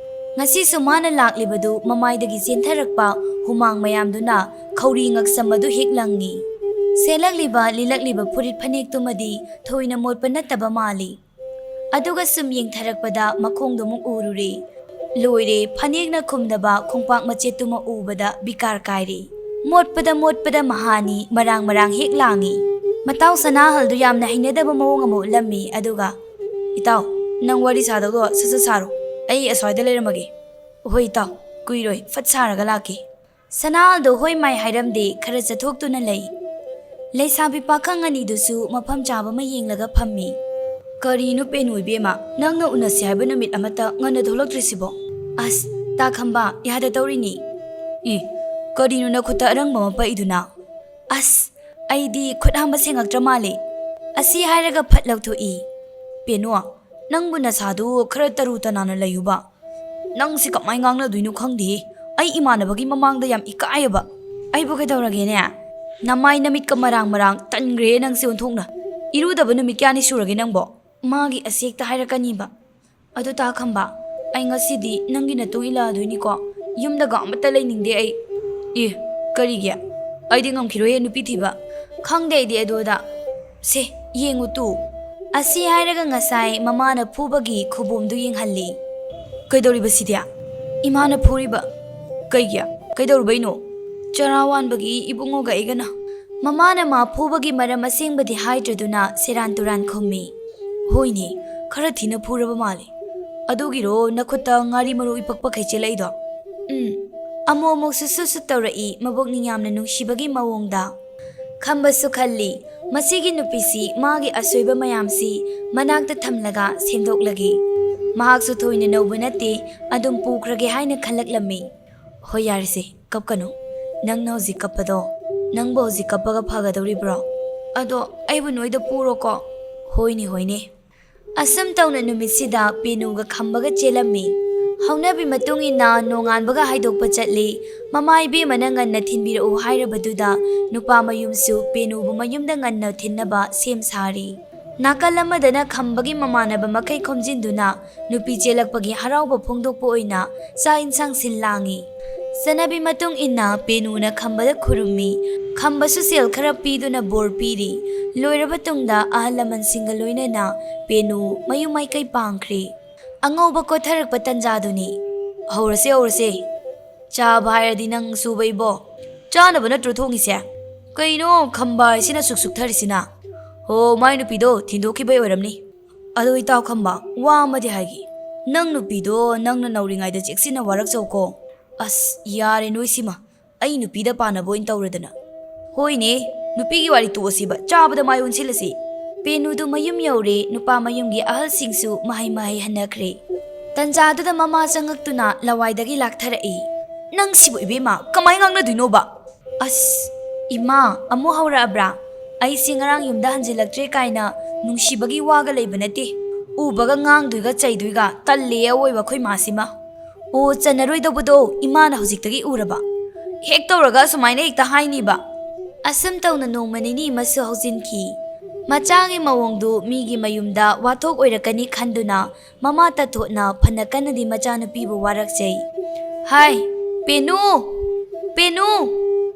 ꯉꯁꯤꯁꯨ ꯃꯥꯅ ꯂꯥꯛꯂꯤꯕꯗꯨ ꯃꯃꯥꯏꯗꯒꯤ ꯆꯦꯟꯊꯔꯛꯄ ꯍꯨꯃꯥꯡ ꯃꯌꯥꯝꯗꯨꯅ ꯈꯧꯔꯤ ꯉꯛꯁꯝ ꯑꯗꯨ ꯍꯦꯛ ꯂꯪꯉꯤ꯫ ꯁꯦꯠꯂꯛꯂꯤꯕ ꯂꯤꯠꯂꯛꯂꯤꯕ ꯐꯨꯔꯤꯠ ꯐꯅꯦꯛꯇꯨꯃꯗꯤ ꯊꯣꯏꯅ ꯃꯣꯠꯄ ꯅꯠꯇꯕ ꯃꯥꯜꯂꯤ꯫ ꯑꯗꯨꯒ ꯁꯨꯝ ꯌꯦꯡꯊꯔꯛꯄꯗ ꯃꯈꯣꯡꯗꯨꯃꯨꯛ ꯎꯔꯨꯔꯦ꯫ ꯂꯣꯏꯔꯦ, ꯐꯅꯦꯛꯅ ꯈꯨꯝꯗꯕ ꯈꯣꯡꯄꯥꯛ ꯃꯆꯦꯠꯇꯨꯃ ꯎꯕꯗ ꯕꯤꯀꯥꯔ ꯀꯥꯏꯔꯦ꯫ ꯃꯣꯠꯄꯗ ꯃꯣꯠꯄꯗ ꯃꯍꯥꯅꯤ ꯃꯔꯥꯡ ꯃꯔꯥꯡ ꯍꯦꯛ ꯂꯥꯡꯉꯤ꯫ ꯃꯇꯥꯎ ꯁꯅꯥꯍꯜꯗꯨ ꯌꯥꯝꯅ ꯍꯩꯅꯗꯕ ꯃꯑꯣꯡ ꯑꯃ ꯎꯠꯂꯝꯃꯤ꯫ ꯑꯗꯨꯒ, "ꯏꯇꯥꯎ, ꯅꯪ ꯋꯥꯔꯤ ꯁꯥꯗꯧꯗꯣ ꯁꯠ ꯁꯠ ꯁꯥꯔꯣ꯫ ꯑꯩ ꯑꯁ꯭ꯋꯥꯏꯗ ꯂꯩꯔꯝꯃꯒꯦ꯫" "ꯍꯣꯏ ꯏꯇꯥꯎ, ꯀꯨꯏꯔꯣꯏ, ꯐꯠ ꯁꯥꯔꯒ ꯂꯥꯛꯀꯦ꯫" ꯁꯅꯥꯍꯜꯗꯣ ꯍꯣꯏ ꯃꯥꯏ ꯍꯥꯏꯔꯝꯗꯦ, ꯈꯔ ꯆꯠꯊꯣꯛꯇꯨꯅ ꯂꯩ꯫ ꯂꯩꯁꯥꯕꯤ ꯄꯥꯈꯪ ꯑꯅꯤꯗꯨꯁꯨ ꯃꯐꯝ ꯆꯥꯕ ꯑꯃ ꯌꯦꯡꯂꯒ ꯐꯝꯃꯤ꯫ "ꯀꯔꯤꯅꯣ ꯄꯦꯅꯨ ꯏꯕꯦꯝꯃ, ꯅꯪꯅ ꯎꯅꯁꯤ ꯍꯥꯏꯕ ꯅꯨꯃꯤꯠ ꯑꯃꯠꯇ ꯉꯟꯅ ꯊꯣꯛꯂꯛꯇ꯭ꯔꯤꯁꯤꯕꯣ?" "ꯑꯁ, ꯇꯥ ꯈꯝꯕ, ꯌꯥꯗ ꯇꯧꯔꯤꯅꯤ꯫" "ꯏ, ꯀꯔꯤꯅꯣ ꯅꯈꯨꯠꯇ ꯑꯔꯪꯕ ꯑꯃ ꯄꯛꯏꯗꯨꯅ?" "ꯑꯁ, ꯑꯩꯗꯤ ꯈꯨꯠ ꯍꯥꯝꯕ ꯁꯦꯡꯉꯛꯇ꯭ꯔ ꯃꯥꯜꯂꯦ꯫" ꯑꯁꯤ ꯍꯥꯏꯔꯒ ꯐꯠ ꯂꯧꯊꯣꯛꯏ꯫ "ꯄꯦꯅꯨ, ꯅꯪꯕꯨ ꯅꯁꯥꯗꯨ ꯈꯔ ꯇꯔꯨ ꯇꯅꯥꯟꯅ ꯂꯩꯌꯨꯕ꯫ ꯅꯪꯁꯤ ꯀꯃꯥꯏ ꯉꯥꯡꯅꯗꯣꯏꯅꯣ ꯈꯪꯗꯦꯍꯦ꯫ ꯑꯩ ꯏꯃꯥꯟꯅꯕꯒꯤ ꯃꯃꯥꯡꯗ ꯌꯥꯝ ꯏꯀꯥꯏꯌꯦꯕ꯫" "ꯑꯩꯕꯨ ꯀꯩꯗꯧꯔꯒꯦꯅꯦ? ꯅꯃꯥꯏ ꯅꯃꯤꯠꯀ ꯃꯔꯥꯡ ꯃꯔꯥꯡ, ꯇꯟꯈ꯭ꯔꯦ ꯅꯪꯁꯦ ꯑꯣꯟꯊꯣꯛꯅ꯫ ꯏꯔꯨꯗꯕ ꯅꯨꯃꯤꯠ ꯀꯌꯥꯅꯤ ꯁꯨꯔꯒꯦ ꯅꯪꯕꯣ? ꯃꯥꯒꯤ ꯑꯁꯦꯛꯇ ꯍꯥꯏꯔꯛꯀꯅꯤꯕ꯫ ꯑꯗꯨ ꯇꯥ ꯈꯝꯕ, ꯑꯩ ꯉꯁꯤꯗꯤ ꯅꯪꯒꯤ ꯅꯇꯨꯡ ꯏꯜꯂꯛꯑꯗꯣꯏꯅꯤꯀꯣ? ꯌꯨꯝꯗꯒ ꯑꯃꯠꯇ ꯂꯩꯅꯤꯡꯗꯦ ꯑꯩ꯫ ꯑꯦ, ꯀꯔꯤꯒꯤ? ꯑꯩꯗꯤ ꯉꯝꯈꯤꯔꯣꯏꯍꯦ ꯅꯨꯄꯤ ꯊꯤꯕ꯫ ꯈꯪꯗꯦ ꯑꯩꯗꯤ ꯑꯗꯨꯗ꯫ ꯁꯦ, ꯌꯦꯡꯉꯨ ꯇꯨ꯫ ꯑꯁꯤ ꯍꯥꯏꯔꯒ ꯉꯁꯥꯏ ꯃꯃꯥꯅ ꯐꯨꯕꯒꯤ ꯈꯨꯕꯣꯝꯗꯨ ꯌꯦꯡꯍꯜꯂꯤ꯫ ꯀꯩꯗꯧꯔꯤꯕ ꯁꯤꯗꯤ? ꯏꯃꯥꯅ ꯐꯨꯔꯤꯕ꯫ ꯀꯩꯒꯤ? ꯀꯩꯗꯧꯔꯨꯕꯩꯅꯣ? ꯆꯔꯥ ꯋꯥꯟꯕꯒꯤ ꯏꯕꯨꯡꯉꯣꯒ ꯑꯩꯒꯅ꯫ ꯃꯃꯥꯅ ꯃꯥ ꯐꯨꯕꯒꯤ ꯃꯔꯝ ꯑꯁꯦꯡꯕꯗꯤ ꯍꯥꯏꯗ꯭ꯔꯗꯨꯅ ꯁꯦꯔꯥꯟ ꯇꯨꯔꯥꯟ ꯈꯨꯝꯃꯤ꯫ ꯍꯣꯏꯅꯦ, ꯈꯔ ꯊꯤꯅ ꯐꯨꯔꯕ ꯃꯥꯜꯂꯦ꯫ ꯑꯗꯨꯒꯤꯔꯣ ꯅꯈꯨꯠꯇ ꯉꯥꯔꯤ ꯃꯔꯨ ꯏꯄꯛ ꯄꯛꯈꯩ ꯆꯦꯜꯂꯛꯏꯗꯣ? ꯎꯝ꯫ ꯑꯃꯨꯛ ꯑꯃꯨꯛꯁꯨ ꯁꯨꯠ ꯁꯨꯠ ꯇꯧꯔꯛꯏ, ꯃꯕꯨꯛꯅꯤꯡ ꯌꯥꯝꯅ ꯅꯨꯡꯁꯤꯕꯒꯤ ꯃꯑꯣꯡꯗ꯫ ꯈꯝꯕꯁꯨ ꯈꯜꯂꯤ, ꯃꯁꯤꯒꯤ ꯅꯨꯄꯤꯁꯤ ꯃꯥꯒꯤ ꯑꯁꯣꯏꯕ ꯃꯌꯥꯝꯁꯤ ꯃꯅꯥꯛꯇ ꯊꯝꯂꯒ ꯁꯦꯝꯗꯣꯛꯂꯒꯦ꯫ ꯃꯍꯥꯛꯁꯨ ꯊꯣꯏꯅ ꯅꯧꯕ ꯅꯠꯇꯦ, ꯑꯗꯨꯝ ꯄꯨꯈ꯭ꯔꯒꯦ ꯍꯥꯏꯅ ꯈꯜꯂꯛꯂꯝꯃꯤ꯫ ꯍꯣꯏ, ꯌꯥꯔꯦꯁꯦ, ꯀꯞꯀꯅꯨ꯫ ꯅꯪꯅ ꯍꯧꯖꯤꯛ ꯀꯞꯄꯗꯣ, ꯅꯪꯕꯨ ꯍꯧꯖꯤꯛ ꯀꯞꯄꯒ ꯐꯒꯗꯧꯔꯤꯕ꯭ꯔꯣ? ꯑꯗꯣ ꯑꯩꯕꯨ ꯅꯣꯏꯗ ꯄꯨꯔꯣꯀꯣ꯫ ꯍꯣꯏꯅꯦ, ꯍꯣꯏꯅꯦ꯫ ꯑꯁꯨꯝ ꯇꯧꯅ ꯅꯨꯃꯤꯠꯁꯤꯗ ꯄꯦꯅꯨꯒ ꯈꯝꯕꯒ ꯆꯦꯜꯂꯝꯃꯤ꯫ ꯍꯧꯅꯕꯤ ꯃꯇꯨꯡ ꯏꯟꯅ ꯅꯣꯡꯉꯥꯟꯕꯒ ꯍꯥꯏꯗꯣꯛꯄ ꯆꯠꯂꯤ꯫ ꯃꯃꯥ ꯏꯕꯦꯝꯃꯅ ꯉꯟꯅ ꯊꯤꯟꯕꯤꯔꯛꯎ ꯍꯥꯏꯔꯕꯗꯨꯗ ꯅꯨꯄꯥ ꯃꯌꯨꯝꯁꯨ ꯄꯦꯅꯨꯕꯨ ꯃꯌꯨꯝꯗ ꯉꯟꯅ ꯊꯤꯟꯅꯕ ꯁꯦꯝ ꯁꯥꯔꯤ꯫ ꯅꯥꯀꯜ ꯑꯃꯗꯅ ꯈꯝꯕꯒꯤ ꯃꯃꯥꯟꯅꯕ ꯃꯈꯩ ꯈꯣꯝꯖꯤꯟꯗꯨꯅ ꯅꯨꯄꯤ ꯆꯦꯜꯂꯛꯄꯒꯤ ꯍꯔꯥꯎꯕ ꯐꯣꯡꯗꯣꯛꯄ ꯑꯣꯏꯅ ꯆꯥꯛ ꯏꯟꯁꯥꯡ ꯁꯤꯜ ꯂꯥꯡꯉꯤ꯫ ꯆꯠꯅꯕꯤ ꯃꯇꯨꯡ ꯏꯟꯅ ꯄꯦꯅꯨꯅ ꯈꯝꯕꯗ ꯈꯨꯔꯨꯝꯃꯤ꯫ ꯈꯝꯕꯁꯨ ꯁꯦꯜ ꯈꯔ ꯄꯤꯗꯨꯅ ꯕꯣꯔ ꯄꯤꯔꯤ꯫ ꯂꯣꯏꯔꯕ ꯇꯨꯡꯗ ꯑꯍꯜ ꯂꯃꯟꯁꯤꯡꯒ ꯂꯣꯏꯅꯅ ꯄꯦꯅꯨ ꯃꯌꯨꯝ ꯃꯥꯏꯀꯩ ꯄꯥꯡꯈ꯭ꯔꯦ꯫ ꯑꯉꯧꯕ ꯀꯣꯊꯔꯛꯄ ꯇꯟꯖꯥꯗꯨꯅꯤ꯫ ꯍꯧꯔꯁꯦ, ꯍꯧꯔꯁꯦ꯫ ꯆꯥꯕ ꯍꯥꯏꯔꯗꯤ ꯅꯪ ꯁꯨꯕ ꯏꯕꯣ꯫ ꯆꯥꯅꯕ ꯅꯠꯇ꯭ꯔꯣ ꯊꯣꯡꯉꯤꯁꯦ? ꯀꯩꯅꯣ ꯈꯝꯕ ꯍꯥꯏꯁꯤꯅ ꯁꯨꯛ ꯁꯨꯛꯊꯔꯤꯁꯤꯅ? ꯍꯣ, ꯃꯥꯏ ꯅꯨꯄꯤꯗꯣ ꯊꯤꯟꯗꯣꯛꯈꯤꯕꯩ ꯑꯣꯏꯔꯝꯅꯤ꯫ ꯑꯗꯣ ꯏꯇꯥꯎ ꯈꯝꯕ, ꯋꯥ ꯑꯃꯗꯤ ꯍꯥꯏꯒꯦ꯫ ꯅꯪ ꯅꯨꯄꯤꯗꯣ ꯅꯪꯅ ꯅꯧꯔꯤꯉꯩꯗ ꯆꯦꯛꯁꯤꯟꯅ ꯋꯥꯔꯛꯆꯧꯀꯣ꯫ ꯑꯁ, ꯌꯥꯔꯦ ꯅꯣꯏ ꯁꯤꯃ꯫ ꯑꯩ ꯅꯨꯄꯤꯗ ꯄꯥꯟꯅꯕ ꯑꯣꯏꯅ ꯇꯧꯔꯗꯅ꯫ ꯍꯣꯏꯅꯦ, ꯅꯨꯄꯤꯒꯤ ꯋꯥꯔꯤ ꯇꯣꯛꯑꯁꯤꯕ, ꯆꯥꯕꯗ ꯃꯥꯏ ꯑꯣꯟꯁꯤꯜꯂꯁꯤ꯫ ꯄꯦꯅꯨꯗꯨ ꯃꯌꯨꯝ ꯌꯧꯔꯦ, ꯅꯨꯄꯥ ꯃꯌꯨꯝꯒꯤ ꯑꯍꯜꯁꯤꯡꯁꯨ ꯃꯍꯩ ꯃꯍꯩ ꯍꯟꯅꯈ꯭ꯔꯦ꯫ ꯇꯟꯖꯥꯗꯨꯗ ꯃꯃꯥ ꯆꯪꯉꯛꯇꯨꯅ ꯂꯋꯥꯏꯗꯒꯤ ꯂꯥꯛꯊꯔꯛꯏ꯫ ꯅꯪ ꯁꯤꯕꯨ ꯏꯕꯦꯝꯃ, ꯀꯃꯥꯏ ꯉꯥꯡꯅꯗꯣꯏꯅꯣꯕ? ꯑꯁ, ꯏꯃꯥ, ꯑꯃꯨꯛ ꯍꯧꯔꯛꯑꯕ꯭ꯔꯥ? ꯑꯩꯁꯦ ꯉꯔꯥꯡ ꯌꯨꯝꯗ ꯍꯟꯖꯤꯜꯂꯛꯇ꯭ꯔꯦ ꯀꯥꯏꯅ ꯅꯨꯡꯁꯤꯕꯒꯤ ꯋꯥꯒ ꯂꯩꯕ ꯅꯠꯇꯦ꯫ ꯎꯕꯒ ꯉꯥꯡꯗꯣꯏꯒ ꯆꯩꯗꯣꯏꯒ ꯇꯜꯂꯦ ꯑꯋꯣꯏꯕ ꯑꯩꯈꯣꯏ ꯃꯥꯁꯤꯃ꯫ ꯑꯣ, ꯆꯟꯅꯔꯣꯏꯗꯧꯕꯗꯣ ꯏꯃꯥꯅ ꯍꯧꯖꯤꯛꯇꯒꯤ ꯎꯔꯕ? ꯍꯦꯛ ꯇꯧꯔꯒ ꯑꯁꯨꯃꯥꯏꯅ ꯍꯦꯛꯇ ꯍꯥꯏꯅꯤꯕ? ꯑꯁꯨꯝ ꯇꯧꯅ ꯅꯣꯡꯃ ꯅꯤꯅꯤ ꯑꯃꯁꯨ ꯍꯧꯖꯤꯟꯈꯤ꯫ ꯃꯆꯥꯒꯤ ꯃꯑꯣꯡꯗꯨ ꯃꯤꯒꯤ ꯃꯌꯨꯝꯗ ꯋꯥꯊꯣꯛ ꯑꯣꯏꯔꯛꯀꯅꯤ ꯈꯟꯗꯨꯅ ꯃꯃꯥ ꯇꯥꯊꯣꯠꯅ ꯐꯅ ꯀꯟꯅꯗꯤ ꯃꯆꯥꯅꯨꯄꯤꯕꯨ ꯋꯥꯔꯛꯆꯩ꯫ "ꯍꯥꯏ, ꯄꯦꯅꯨ! ꯄꯦꯅꯨ!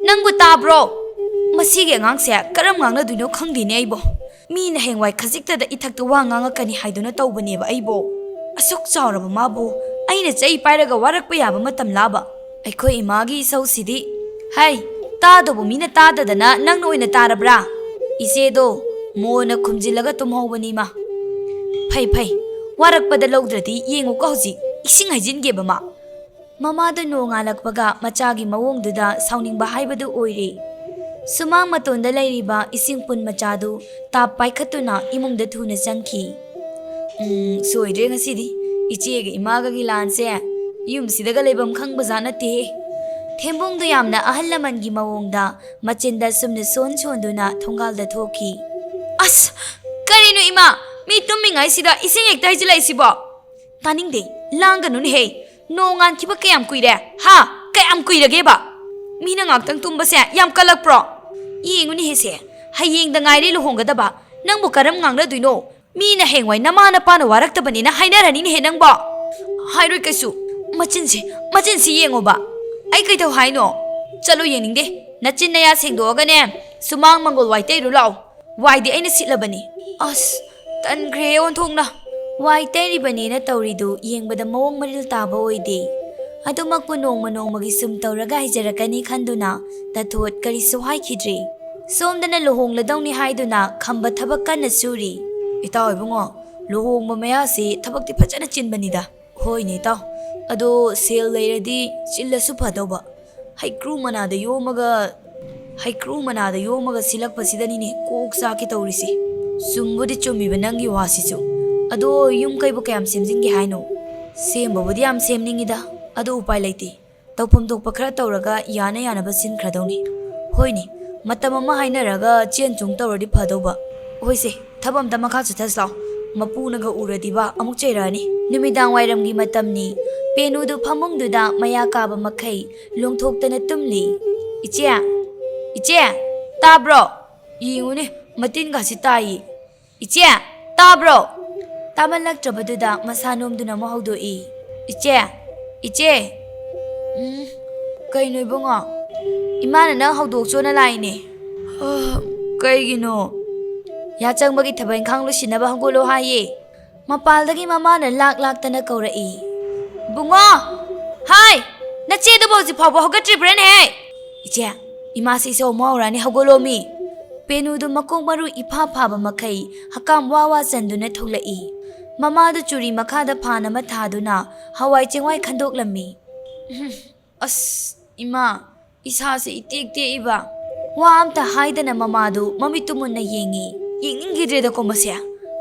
ꯅꯪꯕꯨ ꯇꯥꯕ꯭ꯔꯣ? ꯃꯁꯤꯒꯤ ꯑꯉꯥꯡꯁꯦ ꯀꯔꯝ ꯉꯥꯡꯅꯗꯣꯏꯅꯣ ꯈꯪꯗꯦꯅꯦ ꯑꯩꯕꯣ꯫ ꯃꯤꯅ ꯍꯌꯦꯡꯋꯥꯏ ꯈꯖꯤꯛꯇꯗ ꯏꯊꯛꯇ ꯋꯥ ꯉꯥꯡꯉꯛꯀꯅꯤ ꯍꯥꯏꯗꯨꯅ ꯇꯧꯕꯅꯦꯕ ꯑꯩꯕꯣ꯫ ꯑꯁꯨꯛ ꯆꯥꯎꯔꯕ ꯃꯥꯕꯨ ꯑꯩꯅ ꯆꯩ ꯄꯥꯏꯔꯒ ꯋꯥꯔꯛꯄ ꯌꯥꯕ ꯃꯇꯝ ꯂꯥꯕ? ꯑꯩꯈꯣꯏ ꯏꯃꯥꯒꯤ ꯏꯁꯧꯁꯤꯗꯤ꯫ ꯍꯩ, ꯇꯥꯗꯧꯕ ꯃꯤꯅ ꯇꯥꯗꯗꯅ ꯅꯪꯅ ꯑꯣꯏꯅ ꯇꯥꯔꯕ꯭ꯔꯥ?" ꯏꯆꯦꯗꯣ ꯃꯣꯟꯅ ꯈꯨꯝꯖꯤꯜꯂꯒ ꯇꯨꯝꯍꯧꯕꯅꯤ ꯃꯥ꯫ "ꯐꯩ, ꯐꯩ, ꯋꯥꯔꯛꯄꯗ ꯂꯧꯗ꯭ꯔꯗꯤ ꯌꯦꯡꯉꯨꯀꯣ ꯍꯧꯖꯤꯛ, ꯏꯁꯤꯡ ꯍꯩꯖꯤꯟꯒꯦꯕ ꯃꯥ꯫" ꯃꯃꯥꯗ ꯅꯣꯡꯉꯥꯜꯂꯛꯄꯒ ꯃꯆꯥꯒꯤ ꯃꯑꯣꯡꯗꯨꯗ ꯁꯥꯎꯅꯤꯡꯕ ꯍꯥꯏꯕꯗꯨ ꯑꯣꯏꯔꯦ꯫ ꯁꯨꯃꯥꯡ ꯃꯇꯣꯟꯗ ꯂꯩꯔꯤꯕ ꯏꯁꯤꯡ ꯄꯨꯟ ꯃꯆꯥꯗꯨ ꯇꯥꯞ ꯄꯥꯏꯈꯠꯇꯨꯅ ꯏꯃꯨꯡꯗ ꯊꯨꯅ ꯆꯪꯈꯤ꯫ "ꯎꯝ, ꯁꯣꯏꯗ꯭ꯔꯦ ꯉꯁꯤꯗꯤ꯫ ꯏꯆꯦꯒ ꯏꯃꯥꯒꯒꯤ ꯂꯥꯟꯁꯦ ꯌꯨꯝꯁꯤꯗꯒ ꯂꯩꯐꯝ ꯈꯪꯕꯖꯥꯠ ꯅꯠꯇꯦꯍꯦ꯫" ꯊꯦꯝꯕꯣꯡꯗꯨ ꯌꯥꯝꯅ ꯑꯍꯜ ꯂꯃꯟꯒꯤ ꯃꯑꯣꯡꯗ ꯃꯆꯤꯟꯗ ꯁꯨꯝꯅ ꯁꯣꯟ ꯁꯣꯟꯗꯨꯅ ꯊꯣꯡꯒꯥꯜꯗ ꯊꯣꯛꯈꯤ꯫ "ꯑꯁ! ꯀꯔꯤꯅꯣ ꯏꯃꯥ? ꯃꯤ ꯇꯨꯝꯃꯤꯉꯩꯁꯤꯗ ꯏꯁꯤꯡ ꯍꯦꯛꯇ ꯍꯩꯖꯤꯜꯂꯛꯏꯁꯤꯕꯣ?" "ꯇꯥꯅꯤꯡꯗꯦ, ꯂꯥꯡꯒꯅꯨꯅꯦꯍꯦ꯫ ꯅꯣꯡ ꯉꯥꯟꯈꯤꯕ ꯀꯌꯥꯝ ꯀꯨꯏꯔꯦ? ꯍꯥ? ꯀꯌꯥꯝ ꯀꯨꯏꯔꯒꯦꯕ? ꯃꯤꯅ ꯉꯥꯛꯇꯪ ꯇꯨꯝꯕꯁꯦ ꯌꯥꯝ ꯀꯜꯂꯛꯄ꯭ꯔꯣ? ꯌꯦꯡꯉꯨꯅꯦꯍꯦ ꯁꯦ, ꯍꯌꯦꯡꯗ ꯉꯥꯏꯔꯦ ꯂꯨꯍꯣꯡꯒꯗꯕ꯫ ꯅꯪꯕꯨ ꯀꯔꯝ ꯉꯥꯡꯅꯗꯣꯏꯅꯣ? ꯃꯤꯅ ꯍꯌꯦꯡꯋꯥꯏ ꯅꯃꯥ ꯅꯄꯥꯅ ꯋꯥꯔꯛꯇꯕꯅꯦꯅ ꯍꯥꯏꯅꯔꯅꯤꯅꯦꯍꯦ ꯅꯪꯕꯣ꯫" "ꯍꯥꯏꯔꯣꯏ ꯀꯩꯁꯨ꯫ ꯃꯆꯤꯟꯁꯤ, ꯃꯆꯤꯟꯁꯤ ꯌꯦꯡꯉꯣꯕ꯫ ꯑꯩ ꯀꯩꯗꯧ ꯍꯥꯏꯅꯣ? ꯆꯠꯂꯣ ꯌꯦꯡꯅꯤꯡꯗꯦ꯫ ꯅꯆꯤꯟ ꯅꯌꯥ ꯁꯦꯡꯗꯣꯛꯑꯒꯅꯦ, ꯁꯨꯃꯥꯡ ꯃꯪꯒꯣꯜ ꯋꯥꯏ ꯇꯩꯔꯨ ꯂꯥꯛꯑꯣ꯫ ꯋꯥꯏꯗꯤ ꯑꯩꯅ ꯁꯤꯠꯂꯕꯅꯤ꯫" ꯑꯁ, ꯇꯟꯈ꯭ꯔꯦ ꯑꯣꯟꯊꯣꯛꯅ꯫ ꯋꯥꯏ ꯇꯩꯔꯤꯕꯅꯦꯅ ꯇꯧꯔꯤꯗꯨ ꯌꯦꯡꯕꯗ ꯃꯑꯣꯡ ꯃꯔꯤꯜ ꯇꯥꯕ ꯑꯣꯏꯗꯦ꯫ ꯑꯗꯨꯃꯛꯄꯨ ꯅꯣꯡꯃ ꯅꯣꯡꯃꯒꯤ ꯁꯨꯝ ꯇꯧꯔꯒ ꯍꯩꯖꯔꯛꯀꯅꯤ ꯈꯟꯗꯨꯅ ꯇꯥꯊꯣꯠ ꯀꯔꯤꯁꯨ ꯍꯥꯏꯈꯤꯗ꯭ꯔꯦ꯫ ꯁꯣꯝꯗꯅ ꯂꯨꯍꯣꯡꯂꯗꯧꯅꯤ ꯍꯥꯏꯗꯨꯅ ꯈꯝꯕ ꯊꯕꯛ ꯀꯟꯅ ꯁꯨꯔꯤ꯫ "ꯏꯇꯥꯎ ꯏꯕꯨꯡꯉꯣ, ꯂꯨꯍꯣꯡꯕ ꯃꯌꯥꯁꯤ ꯊꯕꯛꯇꯤ ꯐꯖꯅ ꯆꯤꯟꯕꯅꯤꯗ꯫" "ꯍꯣꯏꯅꯦ ꯏꯇꯥꯎ, ꯑꯗꯣ ꯁꯦꯜ ꯂꯩꯔꯗꯤ ꯆꯤꯜꯂꯁꯨ ꯐꯗꯧꯕ꯫ ꯍꯩꯀ꯭ꯔꯨ ꯃꯅꯥꯗ ꯌꯣꯝꯃꯒ, ꯍꯩꯀ꯭ꯔꯨ ꯃꯅꯥꯗ ꯌꯣꯝꯃꯒ ꯁꯤꯜꯂꯛꯄꯁꯤꯗꯅꯤꯅꯦ ꯀꯣꯛ ꯆꯥꯛꯀꯦ ꯇꯧꯔꯤꯁꯦ꯫" "ꯆꯨꯝꯕꯨꯗꯤ ꯆꯨꯝꯃꯤꯕ ꯅꯪꯒꯤ ꯋꯥꯁꯤꯁꯨ꯫ ꯑꯗꯣ ꯌꯨꯝ ꯀꯩꯕꯨ ꯀꯌꯥꯝ ꯁꯦꯝꯖꯤꯟꯒꯦ ꯍꯥꯏꯅꯣ?" "ꯁꯦꯝꯕꯕꯨꯗꯤ ꯌꯥꯝ ꯁꯦꯝꯅꯤꯡꯉꯤꯗ, ꯑꯗꯣ ꯎꯄꯥꯏ ꯂꯩꯇꯦ꯫ ꯇꯧꯐꯝ ꯊꯣꯛꯄ ꯈꯔ ꯇꯧꯔꯒ ꯌꯥꯅ ꯌꯥꯅꯕ ꯁꯤꯟꯈ꯭ꯔꯗꯧꯅꯤ꯫" "ꯍꯣꯏꯅꯦ, ꯃꯇꯝ ꯑꯃ ꯍꯥꯏꯅꯔꯒ ꯆꯦꯟ ꯆꯣꯡ ꯇꯧꯔꯗꯤ ꯐꯗꯧꯕ꯫" "ꯍꯣꯏꯁꯦ, ꯊꯕꯛ ꯑꯝꯇ ꯃꯈꯥ ꯆꯠꯊꯁꯤ ꯂꯥꯎ꯫ ꯃꯄꯨꯅꯒ ꯎꯔꯗꯤꯕ ꯑꯃꯨꯛ ꯆꯩꯔꯛꯑꯅꯤ꯫" ꯅꯨꯃꯤꯗꯥꯡ ꯋꯥꯏꯔꯝꯒꯤ ꯃꯇꯝꯅꯤ꯫ ꯄꯦꯅꯨꯗꯨ ꯐꯃꯨꯡꯗꯨꯗ ꯃꯌꯥ ꯀꯥꯕ ꯃꯈꯩ ꯂꯣꯡꯊꯣꯛꯇꯅ ꯇꯨꯝꯂꯤ꯫ "ꯏꯆꯦ! ꯏꯆꯦ! ꯇꯥꯕ꯭ꯔꯣ? ꯌꯦꯡꯉꯨꯅꯦ, ꯃꯇꯤꯟꯒꯁꯤ ꯇꯥꯏꯌꯦ꯫ "ꯏꯆꯦ, ꯇꯥꯕ꯭ꯔꯣ?" ꯇꯥꯃꯜꯂꯛꯇ꯭ꯔꯕꯗꯨꯗ ꯃꯁꯥ ꯅꯣꯝꯗꯨꯅ ꯑꯃꯨꯛ ꯍꯧꯗꯣꯛꯏ꯫ "ꯏꯆꯦ, ꯏꯆꯦ!" "ꯎꯝ, ꯀꯩꯅꯣ ꯏꯕꯨꯡꯉꯣ?" "ꯏꯃꯥꯅ ꯅꯪ ꯍꯧꯗꯣꯛꯆꯣꯅ ꯂꯥꯛꯏꯅꯦ꯫" "ꯀꯩꯒꯤꯅꯣ?" "ꯌꯥꯆꯪꯕꯒꯤ ꯊꯕꯛ ꯏꯪꯈꯥꯡ ꯂꯣꯏꯁꯤꯟꯅꯕ ꯍꯧꯒꯠꯂꯣ ꯍꯥꯏꯌꯦ꯫" ꯃꯄꯥꯜꯗꯒꯤ ꯃꯃꯥꯅ ꯂꯥꯛ ꯂꯥꯛꯇꯅ ꯀꯧꯔꯛꯏ꯫ "ꯕꯨꯡꯉꯣ! ꯍꯥꯏ! ꯅꯆꯦꯗꯨꯕꯨ ꯍꯧꯖꯤꯛ ꯐꯥꯎꯕ ꯍꯧꯒꯠꯇ꯭ꯔꯤꯕ꯭ꯔꯥꯅꯦꯍꯦ?" "ꯏꯆꯦ, ꯏꯃꯥꯁꯤ ꯏꯁꯧ ꯑꯃꯨꯛ ꯍꯧꯔꯛꯑꯅꯤ, ꯍꯧꯒꯠꯂꯣꯃꯤ!" ꯄꯦꯅꯨꯗꯨ ꯃꯀꯣꯛ ꯃꯔꯨ ꯏꯐꯥ ꯐꯥꯕ ꯃꯈꯩ ꯍꯀꯥꯝ ꯋꯥ ꯋꯥ ꯆꯟꯗꯨꯅ ꯊꯣꯛꯂꯛꯏ꯫ ꯃꯃꯥꯗꯨ ꯆꯨꯔꯤ ꯃꯈꯥꯗ ꯐꯥꯟ ꯑꯃ ꯊꯥꯗꯨꯅ ꯍꯋꯥꯏ ꯆꯦꯡꯋꯥꯏ ꯈꯟꯗꯣꯛꯂꯝꯃꯤ꯫ "ꯑꯁ, ꯏꯃꯥ, ꯏꯁꯥꯁꯦ ꯏꯇꯦꯛ ꯇꯦꯛꯏꯕ꯫" ꯋꯥ ꯑꯝꯇ ꯍꯥꯏꯗꯅ ꯃꯃꯥꯗꯨ ꯃꯃꯤꯠꯇꯨ ꯃꯨꯟꯅ ꯌꯦꯡꯉꯤ꯫ "ꯌꯦꯡꯅꯤꯡꯈꯤꯗ꯭ꯔꯦꯗꯀꯣ ꯃꯁꯦ꯫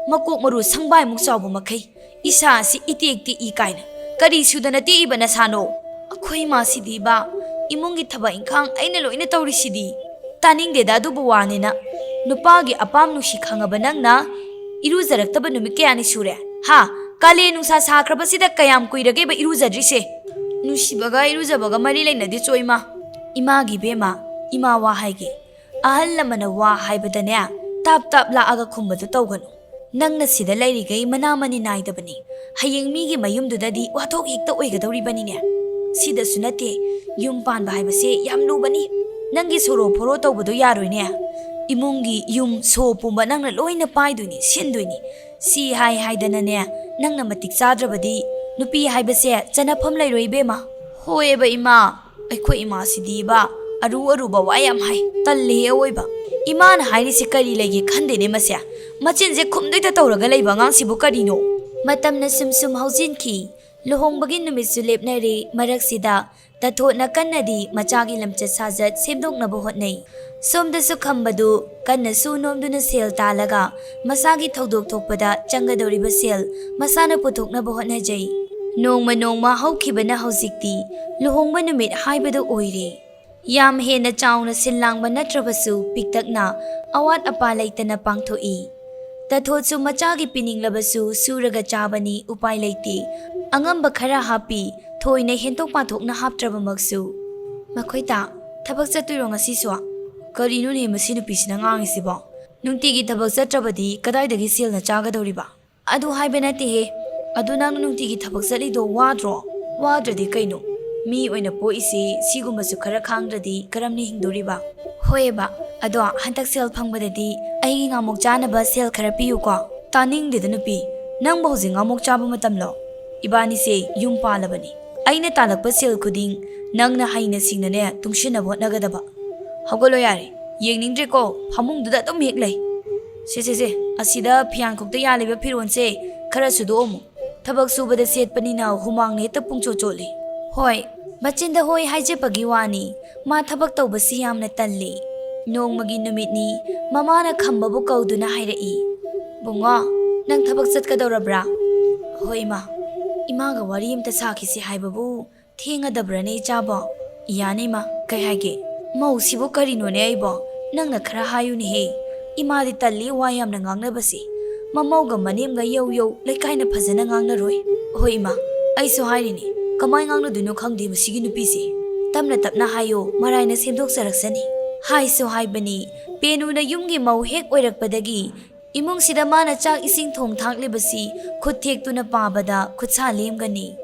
ꯃꯀꯣꯛ ꯃꯔꯨ ꯁꯪꯕꯥꯏꯃꯨꯛ ꯆꯥꯎꯕ ꯃꯈꯩ ꯏꯁꯥꯁꯤ ꯏꯇꯦꯛ ꯇꯦꯛꯏ ꯀꯥꯏꯅ꯫ ꯀꯔꯤ ꯁꯨꯗꯅ ꯇꯦꯛꯏꯕ ꯅꯁꯥꯅꯣ? ꯑꯩꯈꯣꯏ ꯏꯃꯥꯁꯤꯗꯤꯕ, ꯏꯃꯨꯡꯒꯤ ꯊꯕꯛ ꯏꯪꯈꯥꯡ ꯑꯩꯅ ꯂꯣꯏꯅ ꯇꯧꯔꯤꯁꯤꯗꯤ꯫" "ꯇꯥꯅꯤꯡꯗꯦꯗ ꯑꯗꯨꯕꯨ ꯋꯥꯅꯤꯅ꯫ ꯅꯨꯄꯥꯒꯤ ꯑꯄꯥꯝ ꯅꯨꯡꯁꯤ ꯈꯪꯉꯕ ꯅꯪꯅ ꯏꯔꯨꯖꯔꯛꯇꯕ ꯅꯨꯃꯤꯠ ꯀꯌꯥꯅꯤ ꯁꯨꯔꯦ? ꯍꯥ? ꯀꯥꯂꯦꯟ ꯅꯨꯡꯁꯥ ꯁꯥꯈ꯭ꯔꯕꯁꯤꯗ ꯀꯌꯥꯝ ꯀꯨꯏꯔꯒꯦꯕ ꯏꯔꯨꯖꯗ꯭ꯔꯤꯁꯦ?" "ꯅꯨꯡꯁꯤꯕꯒ ꯏꯔꯨꯖꯕꯒ ꯃꯔꯤ ꯂꯩꯅꯗꯦ ꯆꯣ ꯏꯃꯥ꯫" "ꯏꯃꯥꯒꯤ ꯏꯕꯦꯝꯃ, ꯏꯃꯥ ꯋꯥ ꯍꯥꯏꯒꯦ꯫ ꯑꯍꯜ ꯂꯃꯟꯅ ꯋꯥ ꯍꯥꯏꯕꯗꯅꯦ, ꯇꯥꯞ ꯇꯥꯞ ꯂꯥꯛꯑꯒ ꯈꯨꯝꯕꯗꯨ ꯇꯧꯒꯅꯨ꯫ ꯅꯪꯅ ꯁꯤꯗ ꯂꯩꯔꯤꯈꯩ ꯃꯅꯥ ꯃꯅꯤ ꯅꯥꯏꯗꯕꯅꯤ꯫ ꯍꯌꯦꯡ ꯃꯤꯒꯤ ꯃꯌꯨꯝꯗꯨꯗꯗꯤ ꯋꯥꯊꯣꯛ ꯍꯦꯛꯇ ꯑꯣꯏꯒꯗꯧꯔꯤꯕꯅꯤꯅꯦ꯫ ꯁꯤꯗꯁꯨ ꯅꯠꯇꯦ, ꯌꯨꯝ ꯄꯥꯟꯕ ꯍꯥꯏꯕꯁꯦ ꯌꯥꯝ ꯂꯨꯕꯅꯤ꯫ ꯅꯪꯒꯤ ꯁꯣꯔꯣ ꯐꯣꯔꯣ ꯇꯧꯕꯗꯣ ꯌꯥꯔꯣꯏꯅꯦ꯫ ꯏꯃꯨꯡꯒꯤ ꯌꯨꯝ ꯁꯣ ꯄꯨꯝꯕ ꯅꯪꯅ ꯂꯣꯏꯅ ꯄꯥꯏꯗꯣꯏꯅꯤ, ꯁꯤꯟꯗꯣꯏꯅꯤ꯫ ꯁꯤ ꯍꯥꯏ ꯍꯥꯏꯗꯅꯅꯦ, ꯅꯪꯅ ꯃꯇꯤꯛ ꯆꯥꯗ꯭ꯔꯕꯗꯤ ꯅꯨꯄꯤ ꯍꯥꯏꯕꯁꯦ ꯆꯟꯅꯐꯝ ꯂꯩꯔꯣꯏ ꯏꯕꯦꯝꯃ꯫" "ꯍꯣꯏꯑꯕ ꯏꯃꯥ, ꯑꯩꯈꯣꯏ ꯏꯃꯥꯁꯤꯗꯤꯕ ꯑꯔꯨ ꯑꯔꯨꯕ ꯋꯥ ꯌꯥꯝ ꯍꯥꯏ꯫ ꯇꯜꯂꯦ ꯑꯋꯣꯏꯕ꯫ ꯏꯃꯥꯅ ꯍꯥꯏꯔꯤꯁꯤ ꯀꯔꯤ ꯂꯩꯒꯦ ꯈꯟꯗꯦꯅꯦ ꯃꯁꯦ꯫ ꯃꯆꯤꯟꯁꯦ ꯈꯨꯝꯗꯣꯏꯗ ꯇꯧꯔꯒ ꯂꯩꯕ ꯑꯉꯥꯡꯁꯤꯕꯨ ꯀꯔꯤꯅꯣ?" ꯃꯇꯝꯅ ꯁꯨꯝ ꯁꯨꯝ ꯍꯧꯖꯤꯟꯈꯤ꯫ ꯂꯨꯍꯣꯡꯕꯒꯤ ꯅꯨꯃꯤꯠꯁꯨ ꯂꯦꯞꯅꯔꯦ꯫ ꯃꯔꯛꯁꯤꯗ ꯇꯊꯣꯠꯅ ꯀꯟꯅꯗꯤ ꯃꯆꯥꯒꯤ ꯂꯝꯆꯠ ꯁꯥꯖꯠ ꯁꯦꯝꯗꯣꯛꯅꯕ ꯍꯣꯠꯅꯩ꯫ ꯁꯣꯝꯗꯁꯨ ꯈꯝꯕꯗꯨ ꯀꯟꯅꯁꯨ ꯅꯣꯝꯗꯨꯅ ꯁꯦꯜ ꯇꯥꯜꯂꯒ ꯃꯁꯥꯒꯤ ꯊꯧꯗꯣꯛ ꯊꯣꯛꯄꯗ ꯆꯪꯒꯗꯧꯔꯤꯕ ꯁꯦꯜ ꯃꯁꯥꯅ ꯄꯨꯊꯣꯛꯅꯕ ꯍꯣꯠꯅꯖꯩ꯫ ꯅꯣꯡꯃ ꯅꯣꯡꯃ ꯍꯧꯈꯤꯕꯅ ꯍꯧꯖꯤꯛꯇꯤ ꯂꯨꯍꯣꯡꯕ ꯅꯨꯃꯤꯠ ꯍꯥꯏꯕꯗꯨ ꯑꯣꯏꯔꯦ꯫ ꯌꯥꯝ ꯍꯦꯟꯅ ꯆꯥꯎꯅ ꯁꯤꯜ ꯂꯥꯡꯕ ꯅꯠꯇ꯭ꯔꯕꯁꯨ ꯄꯤꯛꯇꯛꯅ ꯑꯋꯥꯠ ꯑꯄꯥ ꯂꯩꯇꯅ ꯄꯥꯡꯊꯣꯛꯏ꯫ ꯇꯊꯣꯠꯁꯨ ꯃꯆꯥꯒꯤ ꯄꯤꯅꯤꯡꯂꯕꯁꯨ ꯁꯨꯔꯒ ꯆꯥꯕꯅꯤ, ꯎꯄꯥꯏ ꯂꯩꯇꯦ꯫ ꯑꯉꯝꯕ ꯈꯔ ꯍꯥꯞꯄꯤ, ꯊꯣꯏꯅ ꯍꯦꯟꯗꯣꯛ ꯄꯥꯊꯣꯛꯅ ꯍꯥꯞꯇ꯭ꯔꯕꯃꯛꯁꯨ꯫ "ꯃꯈꯣꯏ ꯇꯥ, ꯊꯕꯛ ꯆꯠꯇꯣꯏꯔꯣ ꯉꯁꯤꯁꯨ?" "ꯀꯔꯤꯅꯣꯅꯦ ꯃꯁꯤ ꯅꯨꯄꯤꯁꯤꯅ ꯉꯥꯡꯉꯤꯁꯤꯕꯣ?" ꯅꯨꯡꯇꯤꯒꯤ ꯊꯕꯛ ꯆꯠꯇ꯭ꯔꯕꯗꯤ ꯀꯗꯥꯏꯗꯒꯤ ꯁꯦꯜꯅ ꯆꯥꯒꯗꯧꯔꯤꯕ? ꯑꯗꯨ ꯍꯥꯏꯕ ꯅꯠꯇꯦꯍꯦ꯫ ꯑꯗꯨ ꯅꯪꯅ ꯅꯨꯡꯇꯤꯒꯤ ꯊꯕꯛ ꯆꯠꯂꯤꯗꯣ ꯋꯥꯗ꯭ꯔꯣ? ꯋꯥꯗ꯭ꯔꯗꯤ ꯀꯩꯅꯣ? ꯃꯤ ꯑꯣꯏꯅ ꯄꯣꯛꯏꯁꯤ ꯁꯤꯒꯨꯝꯕꯁꯨ ꯈꯔ ꯈꯥꯡꯗ꯭ꯔꯗꯤ ꯀꯔꯝꯅ ꯍꯤꯡꯗꯣꯔꯤꯕ? ꯍꯣꯏꯕ, ꯑꯗꯣ ꯍꯟꯗꯛ ꯁꯦꯜ ꯐꯪꯕꯗꯗꯤ ꯑꯩꯒꯤ ꯉꯥꯃꯨꯛ ꯆꯥꯅꯕ ꯁꯦꯜ ꯈꯔ ꯄꯤꯌꯨꯀꯣ꯫ ꯇꯥꯅꯤꯡꯗꯦꯗ ꯅꯨꯄꯤ, ꯅꯪꯕꯨ ꯍꯧꯖꯤꯛ ꯉꯥꯃꯨꯛ ꯆꯥꯕ ꯃꯇꯝꯂꯣ? ꯏꯕꯥꯅꯤꯁꯦ ꯌꯨꯝ ꯄꯥꯜꯂꯕꯅꯤ꯫ ꯑꯩꯅ ꯇꯥꯜꯂꯛꯄ ꯁꯦꯜ ꯈꯨꯗꯤꯡ ꯅꯪꯅ ꯍꯩꯅ ꯁꯤꯡꯅꯅꯦ ꯇꯨꯡꯁꯤꯟꯅꯕ ꯍꯣꯠꯅꯒꯗꯕ꯫ ꯍꯧꯒꯠꯂꯣ ꯌꯥꯔꯦ, ꯌꯦꯡꯅꯤꯡꯗ꯭ꯔꯦꯀꯣ, ꯐꯃꯨꯡꯗꯨꯗ ꯑꯗꯨꯝ ꯍꯦꯛ ꯂꯩ꯫ ꯁꯦ ꯁꯦ ꯁꯦ, ꯑꯁꯤꯗ ꯐꯤꯌꯥꯟꯈꯣꯛꯇ ꯌꯥꯜꯂꯤꯕ ꯐꯤꯔꯣꯟꯁꯦ ꯈꯔ ꯁꯨꯗꯣꯛꯑꯝꯃꯨ꯫ ꯊꯕꯛ ꯁꯨꯕꯗ ꯁꯦꯠꯄꯅꯤꯅ ꯍꯨꯃꯥꯡꯅ ꯍꯦꯛꯇ ꯄꯨꯡꯆꯣꯠ ꯆꯣꯠꯂꯤ꯫ ꯍꯣꯏ, ꯃꯆꯤꯟꯗ ꯍꯣꯏ ꯍꯥꯏꯖꯕꯒꯤ ꯋꯥꯅꯤ, ꯃꯥ ꯊꯕꯛ ꯇꯧꯕꯁꯤ ꯌꯥꯝꯅ ꯇꯜꯂꯤ꯫ ꯅꯣꯡꯃꯒꯤ ꯅꯨꯃꯤꯠꯅꯤ, ꯃꯃꯥꯅ ꯈꯝꯕꯕꯨ ꯀꯧꯗꯨꯅ ꯍꯥꯏꯔꯛꯏ, "ꯕꯨꯡꯉꯣ, ꯅꯪ ꯊꯕꯛ ꯆꯠꯀꯗꯧꯔꯕ꯭ꯔꯥ?" "ꯍꯣꯏ ꯏꯃꯥ, ꯏꯃꯥꯒ ꯋꯥꯔꯤ ꯑꯝꯇ ꯁꯥꯈꯤꯁꯤ ꯍꯥꯏꯕꯕꯨ ꯊꯦꯡꯉꯗꯕ꯭ꯔꯅꯦ ꯏꯆꯥꯕꯣ?" "ꯏꯌꯥꯅꯦ ꯏꯃꯥ, ꯀꯩ ꯍꯥꯏꯒꯦ?" "ꯃꯧꯁꯤꯕꯨ ꯀꯔꯤꯅꯣꯅꯦ ꯑꯩꯕꯣ? ꯅꯪꯅ ꯈꯔ ꯍꯥꯏꯌꯨꯅꯦꯍꯦ꯫ ꯏꯃꯥꯗꯤ ꯇꯜꯂꯤ ꯋꯥ ꯌꯥꯝꯅ ꯉꯥꯡꯅꯕꯁꯦ꯫ ꯃꯃꯧꯒ ꯃꯅꯦꯝꯒ ꯌꯧ ꯌꯧ ꯂꯩꯀꯥꯏꯅ ꯐꯖꯅ ꯉꯥꯡꯅꯔꯣꯏ꯫ ꯍꯣꯏ ꯏꯃꯥ, ꯑꯩꯁꯨ ꯍꯥꯏꯔꯤꯅꯦ, ꯀꯃꯥꯏ ꯉꯥꯡꯅꯗꯣꯏꯅꯣ ꯈꯪꯗꯦ ꯃꯁꯤꯒꯤ ꯅꯨꯄꯤꯁꯦ꯫ ꯇꯞꯅ ꯇꯞꯅ ꯍꯥꯏꯌꯣ, ꯃꯔꯥꯏꯅ ꯁꯦꯝꯗꯣꯛꯆꯔꯛꯁꯅꯤ꯫" ꯍꯥꯏꯁꯨ ꯍꯥꯏꯕꯅꯤ, ꯄꯦꯅꯨꯅ ꯌꯨꯝꯒꯤ ꯃꯧ ꯍꯦꯛ ꯑꯣꯏꯔꯛꯄꯗꯒꯤ ꯏꯃꯨꯡꯁꯤꯗ ꯃꯥꯅ ꯆꯥꯛ ꯏꯁꯤꯡ ꯊꯣꯡ ꯊꯥꯛꯂꯤꯕꯁꯤ ꯈꯨꯠ ꯊꯦꯛꯇꯨꯅ ꯄꯥꯕꯗ ꯈꯨꯠꯁꯥ ꯂꯦꯝꯒꯅꯤ꯫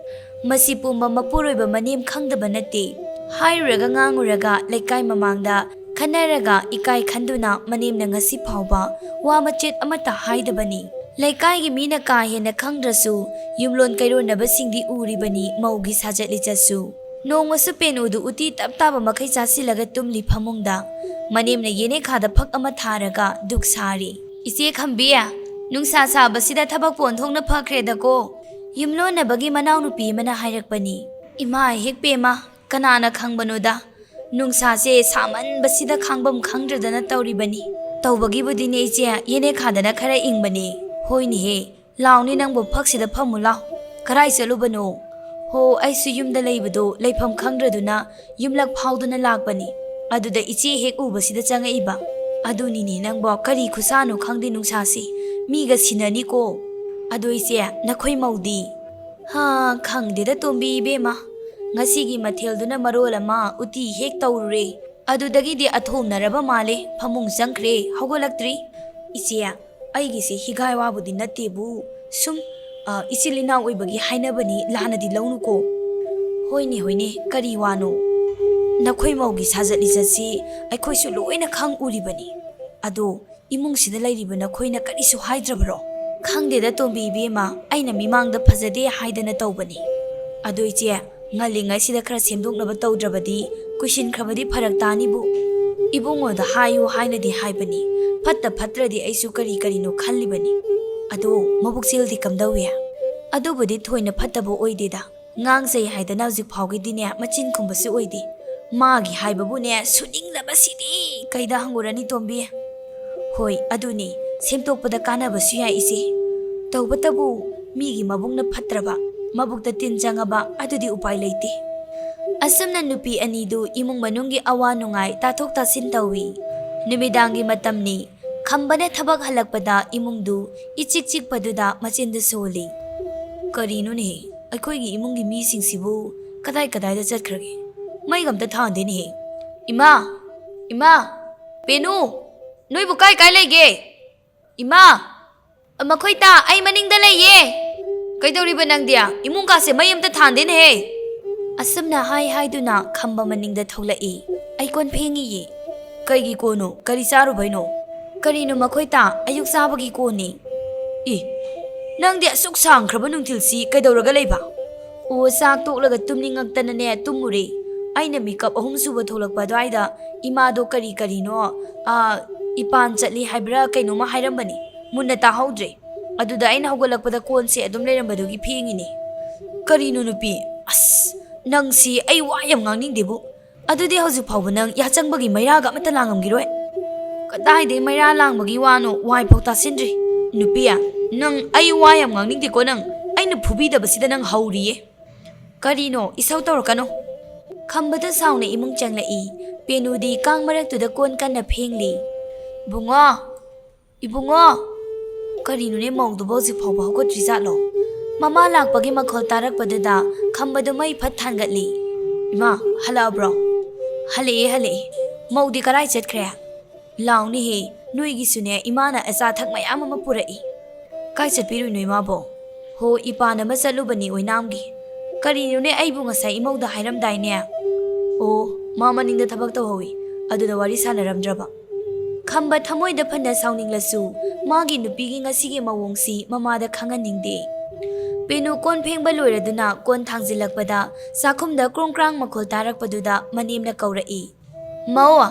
ꯃꯁꯤ ꯄꯨꯝꯕ ꯃꯄꯨꯔꯣꯏꯕ ꯃꯅꯦꯝ ꯈꯪꯗꯕ ꯅꯠꯇꯦ꯫ ꯍꯥꯏꯔꯨꯔꯒ ꯉꯥꯡꯉꯨꯔꯒ ꯂꯩꯀꯥꯏ ꯃꯃꯥꯡꯗ ꯈꯟꯅꯔꯒ ꯏꯀꯥꯏ ꯈꯟꯗꯨꯅ ꯃꯅꯦꯝꯅ ꯉꯁꯤ ꯐꯥꯎꯕ ꯋꯥ ꯃꯆꯦꯠ ꯑꯃꯠꯇ ꯍꯥꯏꯗꯕꯅꯤ꯫ ꯂꯩꯀꯥꯏꯒꯤ ꯃꯤꯅ ꯀꯥ ꯍꯦꯟꯅ ꯈꯪꯗ꯭ꯔꯁꯨ ꯌꯨꯝꯂꯣꯟ ꯀꯩꯔꯣꯟꯅꯕꯁꯤꯡꯗꯤ ꯎꯔꯤꯕꯅꯤ ꯃꯧꯒꯤ ꯁꯥꯖꯠ ꯂꯤꯆꯠꯁꯨ꯫ ꯅꯣꯡꯃꯁꯨ ꯄꯦꯅꯨꯗꯨ ꯎꯇꯤ ꯇꯞ ꯇꯥꯕ ꯃꯈꯩ ꯆꯥꯁꯤꯜꯂꯒ ꯇꯨꯝꯂꯤ ꯐꯃꯨꯡꯗ꯫ ꯃꯅꯦꯝꯅ ꯌꯦꯅꯦꯈꯥꯗ ꯐꯛ ꯑꯃ ꯊꯥꯔꯒ ꯗꯨꯛ ꯁꯥꯔꯤ꯫ "ꯏꯆꯦ ꯈꯝꯕꯤ, ꯅꯨꯡꯁꯥ ꯁꯥꯕꯁꯤꯗ ꯊꯕꯛꯄꯨ ꯑꯣꯟꯊꯣꯛꯅ ꯐꯈ꯭ꯔꯦꯗꯀꯣ꯫ ꯌꯨꯝꯂꯣꯟꯅꯕꯒꯤ ꯃꯅꯥꯎꯅꯨꯄꯤ ꯑꯃꯅ ꯍꯥꯏꯔꯛꯄꯅꯤ꯫" "ꯏꯃꯥ ꯍꯦꯛ ꯄꯦꯝꯃ, ꯀꯅꯥꯅ ꯈꯪꯕꯅꯣꯗ? ꯅꯨꯡꯁꯥꯁꯦ ꯁꯥꯃꯟꯕꯁꯤꯗ ꯈꯥꯡꯕꯝ ꯈꯪꯗ꯭ꯔꯗꯅ ꯇꯧꯔꯤꯕꯅꯤ꯫ ꯇꯧꯕꯒꯤꯕꯨꯗꯤꯅꯦ ꯏꯆꯦ, ꯌꯦꯅꯦꯈꯥꯗꯅ ꯈꯔ ꯏꯪꯕꯅꯦ꯫" "ꯍꯣꯏꯅꯦꯍꯦ, ꯂꯥꯎꯅꯦ ꯅꯪꯕꯨ, ꯐꯛꯁꯤꯗ ꯐꯝꯃꯨ ꯂꯥꯎ꯫ ꯀꯔꯥꯏ ꯆꯠꯂꯨꯕꯅꯣ?" "ꯍꯣ, ꯑꯩꯁꯨ ꯌꯨꯝꯗ ꯂꯩꯕꯗꯣ ꯂꯩꯐꯝ ꯈꯪꯗ꯭ꯔꯗꯨꯅ ꯌꯨꯝꯂꯛ ꯐꯥꯎꯗꯨꯅ ꯂꯥꯛꯄꯅꯤ꯫ ꯑꯗꯨꯗ ꯏꯆꯦ ꯍꯦꯛ ꯎꯕꯁꯤꯗ ꯆꯪꯉꯛꯏꯕ꯫" "ꯑꯗꯨꯅꯤꯅꯦ ꯅꯪꯕꯣ, ꯀꯔꯤ ꯈꯨꯁꯥꯅꯣ ꯈꯪꯗꯦ ꯅꯨꯡꯁꯥꯁꯤ꯫ ꯃꯤꯒ ꯁꯤꯟꯅꯅꯤꯀꯣ꯫ ꯑꯗꯣ ꯏꯆꯦ, ꯅꯈꯣꯏ ꯃꯧꯗꯤ?" "ꯍꯥ, ꯈꯪꯗꯦꯗ ꯇꯣꯝꯕꯤ ꯏꯕꯦꯝꯃ꯫ ꯉꯁꯤꯒꯤ ꯃꯊꯦꯜꯗꯨꯅ ꯃꯔꯣꯜ ꯑꯃ ꯎꯇꯤ ꯍꯦꯛ ꯇꯧꯔꯨꯔꯦ꯫ ꯑꯗꯨꯗꯒꯤꯗꯤ ꯑꯊꯣꯝꯅꯔꯕ ꯃꯥꯜꯂꯦ, ꯐꯃꯨꯡ ꯆꯪꯈ꯭ꯔꯦ, ꯍꯧꯒꯠꯂꯛꯇ꯭ꯔꯤ꯫ "ꯏꯆꯦ, ꯑꯩꯒꯤꯁꯦ ꯍꯤꯒꯥꯏ ꯋꯥꯕꯨꯗꯤ ꯅꯠꯇꯦꯕꯨ, ꯁꯨꯝ, ꯑ, ꯏꯆꯤꯜ ꯏꯅꯥꯎ ꯑꯣꯏꯕꯒꯤ ꯍꯥꯏꯅꯕꯅꯤ, ꯂꯥꯟꯅꯗꯤ ꯂꯧꯅꯨꯀꯣ꯫" "ꯍꯣꯏꯅꯦ, ꯍꯣꯏꯅꯦ, ꯀꯔꯤ ꯋꯥꯅꯣ? ꯅꯈꯣꯏ ꯃꯧꯒꯤ ꯁꯥꯖꯠ ꯂꯤꯆꯠꯁꯤ ꯑꯩꯈꯣꯏꯁꯨ ꯂꯣꯏꯅ ꯈꯪ ꯎꯔꯤꯕꯅꯤ꯫ ꯑꯗꯣ ꯏꯃꯨꯡꯁꯤꯗ ꯂꯩꯔꯤꯕ ꯅꯈꯣꯏꯅ ꯀꯔꯤꯁꯨ ꯍꯥꯏꯗ꯭ꯔꯕꯔꯣ?" "ꯈꯪꯗꯦꯗ ꯇꯣꯝꯕꯤ ꯏꯕꯦꯝꯃ, ꯑꯩꯅ ꯃꯤꯃꯥꯡꯗ ꯐꯖꯗꯦ ꯍꯥꯏꯗꯅ ꯇꯧꯕꯅꯤ꯫ ꯑꯗꯣ ꯏꯆꯦ, ꯉꯜꯂꯤꯉꯩꯁꯤꯗ ꯈꯔ ꯁꯦꯝꯗꯣꯛꯅꯕ ꯇꯧꯗ꯭ꯔꯕꯗꯤ ꯀꯨꯏꯁꯤꯟꯈ꯭ꯔꯕꯗꯤ ꯐꯔꯛ ꯇꯥꯅꯤꯕꯨ꯫ ꯏꯕꯨꯡꯉꯣꯗ ꯍꯥꯏꯌꯨ ꯍꯥꯏꯅꯗꯤ ꯍꯥꯏꯕꯅꯤ, ꯐꯠꯇ ꯐꯠꯇ꯭ꯔꯗꯤ ꯑꯩꯁꯨ ꯀꯔꯤ ꯀꯔꯤꯅꯣ ꯈꯜꯂꯤꯕꯅꯤ꯫ ꯑꯗꯣ ꯃꯕꯨꯛꯆꯦꯜꯗꯤ ꯀꯝꯗꯧꯏ?" "ꯑꯗꯨꯕꯨꯗꯤ ꯊꯣꯏꯅ ꯐꯠꯇꯕ ꯑꯣꯏꯗꯦꯗ꯫ ꯉꯥꯡꯖꯩ ꯍꯥꯏꯗꯅ ꯍꯧꯖꯤꯛ ꯐꯥꯎꯒꯤꯗꯤꯅꯦ ꯃꯆꯤꯟ ꯈꯨꯝꯕꯁꯨ ꯑꯣꯏꯗꯦ꯫ ꯃꯥꯒꯤ ꯍꯥꯏꯕꯕꯨꯅꯦ ꯁꯨꯅꯤꯡꯗꯕꯁꯤꯗꯤ ꯀꯩꯗ ꯍꯪꯉꯨꯔꯅꯤ ꯇꯣꯝꯕꯤ?" "ꯍꯣꯏ, ꯑꯗꯨꯅꯤ, ꯁꯦꯝꯗꯣꯛꯄꯗ ꯀꯥꯟꯅꯕꯁꯨ ꯌꯥꯏ ꯏꯆꯦ꯫ ꯇꯧꯕꯇꯕꯨ ꯃꯤꯒꯤ ꯃꯕꯨꯛꯅ ꯐꯠꯇ꯭ꯔꯕ, ꯃꯕꯨꯛꯇ ꯇꯤꯟ ꯆꯪꯉꯕ, ꯑꯗꯨꯗꯤ ꯎꯄꯥꯏ ꯂꯩꯇꯦ꯫" ꯑꯁꯨꯝꯅ ꯅꯨꯄꯤ ꯑꯅꯤꯗꯨ ꯏꯃꯨꯡ ꯃꯅꯨꯡꯒꯤ ꯑꯋꯥ ꯅꯨꯡꯉꯥꯏ ꯇꯥꯊꯣꯛ ꯇꯥꯁꯤꯟ ꯇꯧꯏ꯫ ꯅꯨꯃꯤꯗꯥꯡꯒꯤ ꯃꯇꯝꯅꯤ꯫ ꯈꯝꯕꯅ ꯊꯕꯛ ꯍꯜꯂꯛꯄꯗ ꯏꯃꯨꯡꯗꯨ ꯏꯆꯤꯛ ꯆꯤꯛꯄꯗꯨꯗ ꯃꯆꯤꯟꯗ ꯁꯣꯜꯂꯤ꯫ "ꯀꯔꯤꯅꯣꯅꯦꯍꯦ, ꯑꯩꯈꯣꯏꯒꯤ ꯏꯃꯨꯡꯒꯤ ꯃꯤꯁꯤꯡꯁꯤꯕꯨ ꯀꯗꯥꯏ ꯀꯗꯥꯏꯗ ꯆꯠꯈ꯭ꯔꯒꯦ? ꯃꯩꯒ ꯑꯝꯇ ꯊꯥꯟꯗꯦꯅꯦꯍꯦ꯫ ꯏꯃꯥ! ꯏꯃꯥ! ꯄꯦꯅꯨ! ꯅꯣꯏꯕꯨ ꯀꯥꯏ ꯀꯥꯏ ꯂꯩꯒꯦ? ꯏꯃꯥ! ꯃꯈꯣꯏ ꯇꯥ, ꯑꯩ ꯃꯅꯤꯡꯗ ꯂꯩꯌꯦ꯫" "ꯀꯩꯗꯧꯔꯤꯕ ꯅꯪꯗꯤ? ꯏꯃꯨꯡ ꯀꯥꯁꯦ ꯃꯩ ꯑꯝꯇ ꯊꯥꯟꯗꯦꯅꯦꯍꯦ!" ꯑꯁꯨꯝꯅ ꯍꯥꯏ ꯍꯥꯏꯗꯨꯅ ꯈꯝꯕ ꯃꯅꯤꯡꯗ ꯊꯣꯛꯂꯛꯏ꯫ "ꯑꯩ ꯀꯣꯟ ꯐꯦꯡꯉꯤꯌꯦ꯫" "ꯀꯩꯒꯤ ꯀꯣꯟꯅꯣ? ꯀꯔꯤ ꯆꯥꯔꯨꯕꯩꯅꯣ?" "ꯀꯔꯤꯅꯣ ꯃꯈꯣꯏ ꯇꯥ, ꯑꯌꯨꯛ ꯆꯥꯕꯒꯤ ꯀꯣꯟꯅꯤ꯫" "ꯏ, ꯅꯪꯗꯤ ꯑꯁꯨꯛ ꯁꯥꯡꯈ꯭ꯔꯕ ꯅꯨꯡꯊꯤꯜꯁꯤ ꯀꯩꯗꯧꯔꯒ ꯂꯩꯕ?" "ꯑꯣ, ꯆꯥꯛ ꯇꯣꯛꯂꯒ ꯇꯨꯝꯅꯤꯡꯉꯛꯇꯅꯅꯦ ꯇꯨꯝꯃꯨꯔꯦ꯫ ꯑꯩꯅ ꯃꯤꯀꯞ ꯑꯍꯨꯝ ꯁꯨꯕ ꯊꯣꯛꯂꯛꯄ ꯑꯗꯨꯋꯥꯏꯗ ꯏꯃꯥꯗꯣ ꯀꯔꯤ ꯀꯔꯤꯅꯣ, ꯑꯥ, ꯏꯄꯥꯟ ꯆꯠꯂꯤ ꯍꯥꯏꯕ꯭ꯔꯥ ꯀꯩꯅꯣꯝꯃ ꯍꯥꯏꯔꯝꯕꯅꯤ꯫ ꯃꯨꯟꯅ ꯇꯥꯍꯧꯗ꯭ꯔꯦ꯫ ꯑꯗꯨꯗ ꯑꯩꯅ ꯍꯧꯒꯠꯂꯛꯄꯗ ꯀꯣꯟꯁꯦ ꯑꯗꯨꯝ ꯂꯩꯔꯝꯕꯗꯨꯒꯤ ꯐꯦꯡꯉꯤꯅꯦ꯫" "ꯀꯔꯤꯅꯣ ꯅꯨꯄꯤ? ꯑꯁ, ꯅꯪꯁꯤ ꯑꯩ ꯋꯥ ꯌꯥꯝ ꯉꯥꯡꯅꯤꯡꯗꯦꯕꯨ꯫ ꯑꯗꯨꯗꯤ ꯍꯧꯖꯤꯛ ꯐꯥꯎꯕ ꯅꯪ ꯌꯥꯆꯪꯕꯒꯤ ꯃꯩꯔꯥꯒ ꯑꯃꯠꯇ ꯂꯥꯡꯉꯝꯈꯤꯔꯣꯏ?" "ꯀꯗꯥꯏꯗꯩ ꯃꯩꯔꯥ ꯂꯥꯡꯕꯒꯤ ꯋꯥꯅꯣ? ꯋꯥꯏꯐꯥꯎ ꯇꯥꯁꯤꯟꯗ꯭ꯔꯤ꯫" "ꯅꯨꯄꯤ, ꯅꯪ ꯑꯩ ꯋꯥ ꯌꯥꯝ ꯉꯥꯡꯅꯤꯡꯗꯦꯀꯣ ꯅꯪ꯫ ꯑꯩꯅ ꯐꯨꯕꯤꯗꯕꯁꯤꯗ ꯅꯪ ꯍꯧꯔꯤꯌꯦ꯫" "ꯀꯔꯤꯅꯣ? ꯏꯁꯧ ꯇꯧꯔꯛꯀꯅꯨ꯫" ꯈꯝꯕꯗꯨ ꯁꯥꯎꯅ ꯏꯃꯨꯡ ꯆꯪꯂꯛꯏ꯫ ꯄꯦꯅꯨꯗꯤ ꯀꯥꯡ ꯃꯔꯛꯇꯨꯗ ꯀꯣꯟ ꯀꯟꯅ ꯐꯦꯡꯂꯤ꯫ "ꯕꯨꯡꯉꯣ! ꯏꯕꯨꯡꯉꯣ!" ꯀꯔꯤꯅꯣꯅꯦ, ꯃꯧꯗꯨꯕꯨ ꯍꯧꯖꯤꯛ ꯐꯥꯎꯕ ꯍꯧꯒꯠꯇ꯭ꯔꯤ ꯖꯥꯠꯂꯣ? ꯃꯃꯥ ꯂꯥꯛꯄꯒꯤ ꯃꯈꯣꯜ ꯇꯥꯔꯛꯄꯗꯨꯗ ꯈꯝꯕꯗꯨ ꯃꯩ ꯐꯠ ꯊꯥꯟꯒꯠꯂꯤ꯫ "ꯏꯃꯥ, ꯍꯜꯂꯛꯑꯕ꯭ꯔꯣ?" ꯍꯜꯂꯛꯑꯦ, ꯍꯜꯂꯛꯑꯦ꯫ ꯃꯧꯗꯤ ꯀꯔꯥꯏ ꯆꯠꯈ꯭ꯔꯦ? ꯂꯥꯎꯅꯦꯍꯦ, ꯅꯣꯏꯒꯤꯁꯨꯅꯦ, ꯏꯃꯥꯅ ꯑꯆꯥ ꯑꯊꯛ ꯃꯌꯥꯝ ꯑꯃ ꯄꯨꯔꯛꯏ꯫ ꯀꯥꯏ ꯆꯠꯄꯤꯔꯨꯏꯅꯣ ꯏꯃꯥꯕꯣ? ꯍꯣ, ꯏꯄꯥꯟ ꯑꯃ ꯆꯠꯂꯨꯕꯅꯤ ꯑꯣꯏꯅꯥꯝꯒꯤ꯫ ꯀꯔꯤꯅꯣꯅꯦ, ꯑꯩꯕꯨ ꯉꯁꯥꯏ ꯏꯃꯧꯗ ꯍꯥꯏꯔꯝꯗꯥꯏꯅꯦ? ꯑꯣ, ꯃꯥ ꯃꯅꯤꯡꯗ ꯊꯕꯛ ꯇꯧꯍꯧꯏ, ꯑꯗꯨꯗ ꯋꯥꯔꯤ ꯁꯥꯟꯅꯔꯝꯗ꯭ꯔꯕ꯫ ꯈꯝꯕ ꯊꯃꯣꯏꯗ ꯐꯅ ꯁꯥꯎꯅꯤꯡꯂꯁꯨ, ꯃꯥꯒꯤ ꯅꯨꯄꯤꯒꯤ ꯉꯁꯤꯒꯤ ꯃꯑꯣꯡꯁꯤ ꯃꯃꯥꯗ ꯈꯪꯍꯟꯅꯤꯡꯗꯦ꯫ ꯄꯦꯅꯨ ꯀꯣꯟ ꯐꯦꯡꯕ ꯂꯣꯏꯔꯗꯨꯅ ꯀꯣꯟ ꯊꯥꯡꯖꯤꯜꯂꯛꯄꯗ ꯆꯥꯛꯈꯨꯝꯗ ꯀ꯭ꯔꯣꯡ ꯀ꯭ꯔꯥꯡ ꯃꯈꯣꯜ ꯇꯥꯔꯛꯄꯗꯨꯗ ꯃꯅꯦꯝꯅ ꯀꯧꯔꯛꯏ꯫ "ꯃꯧ,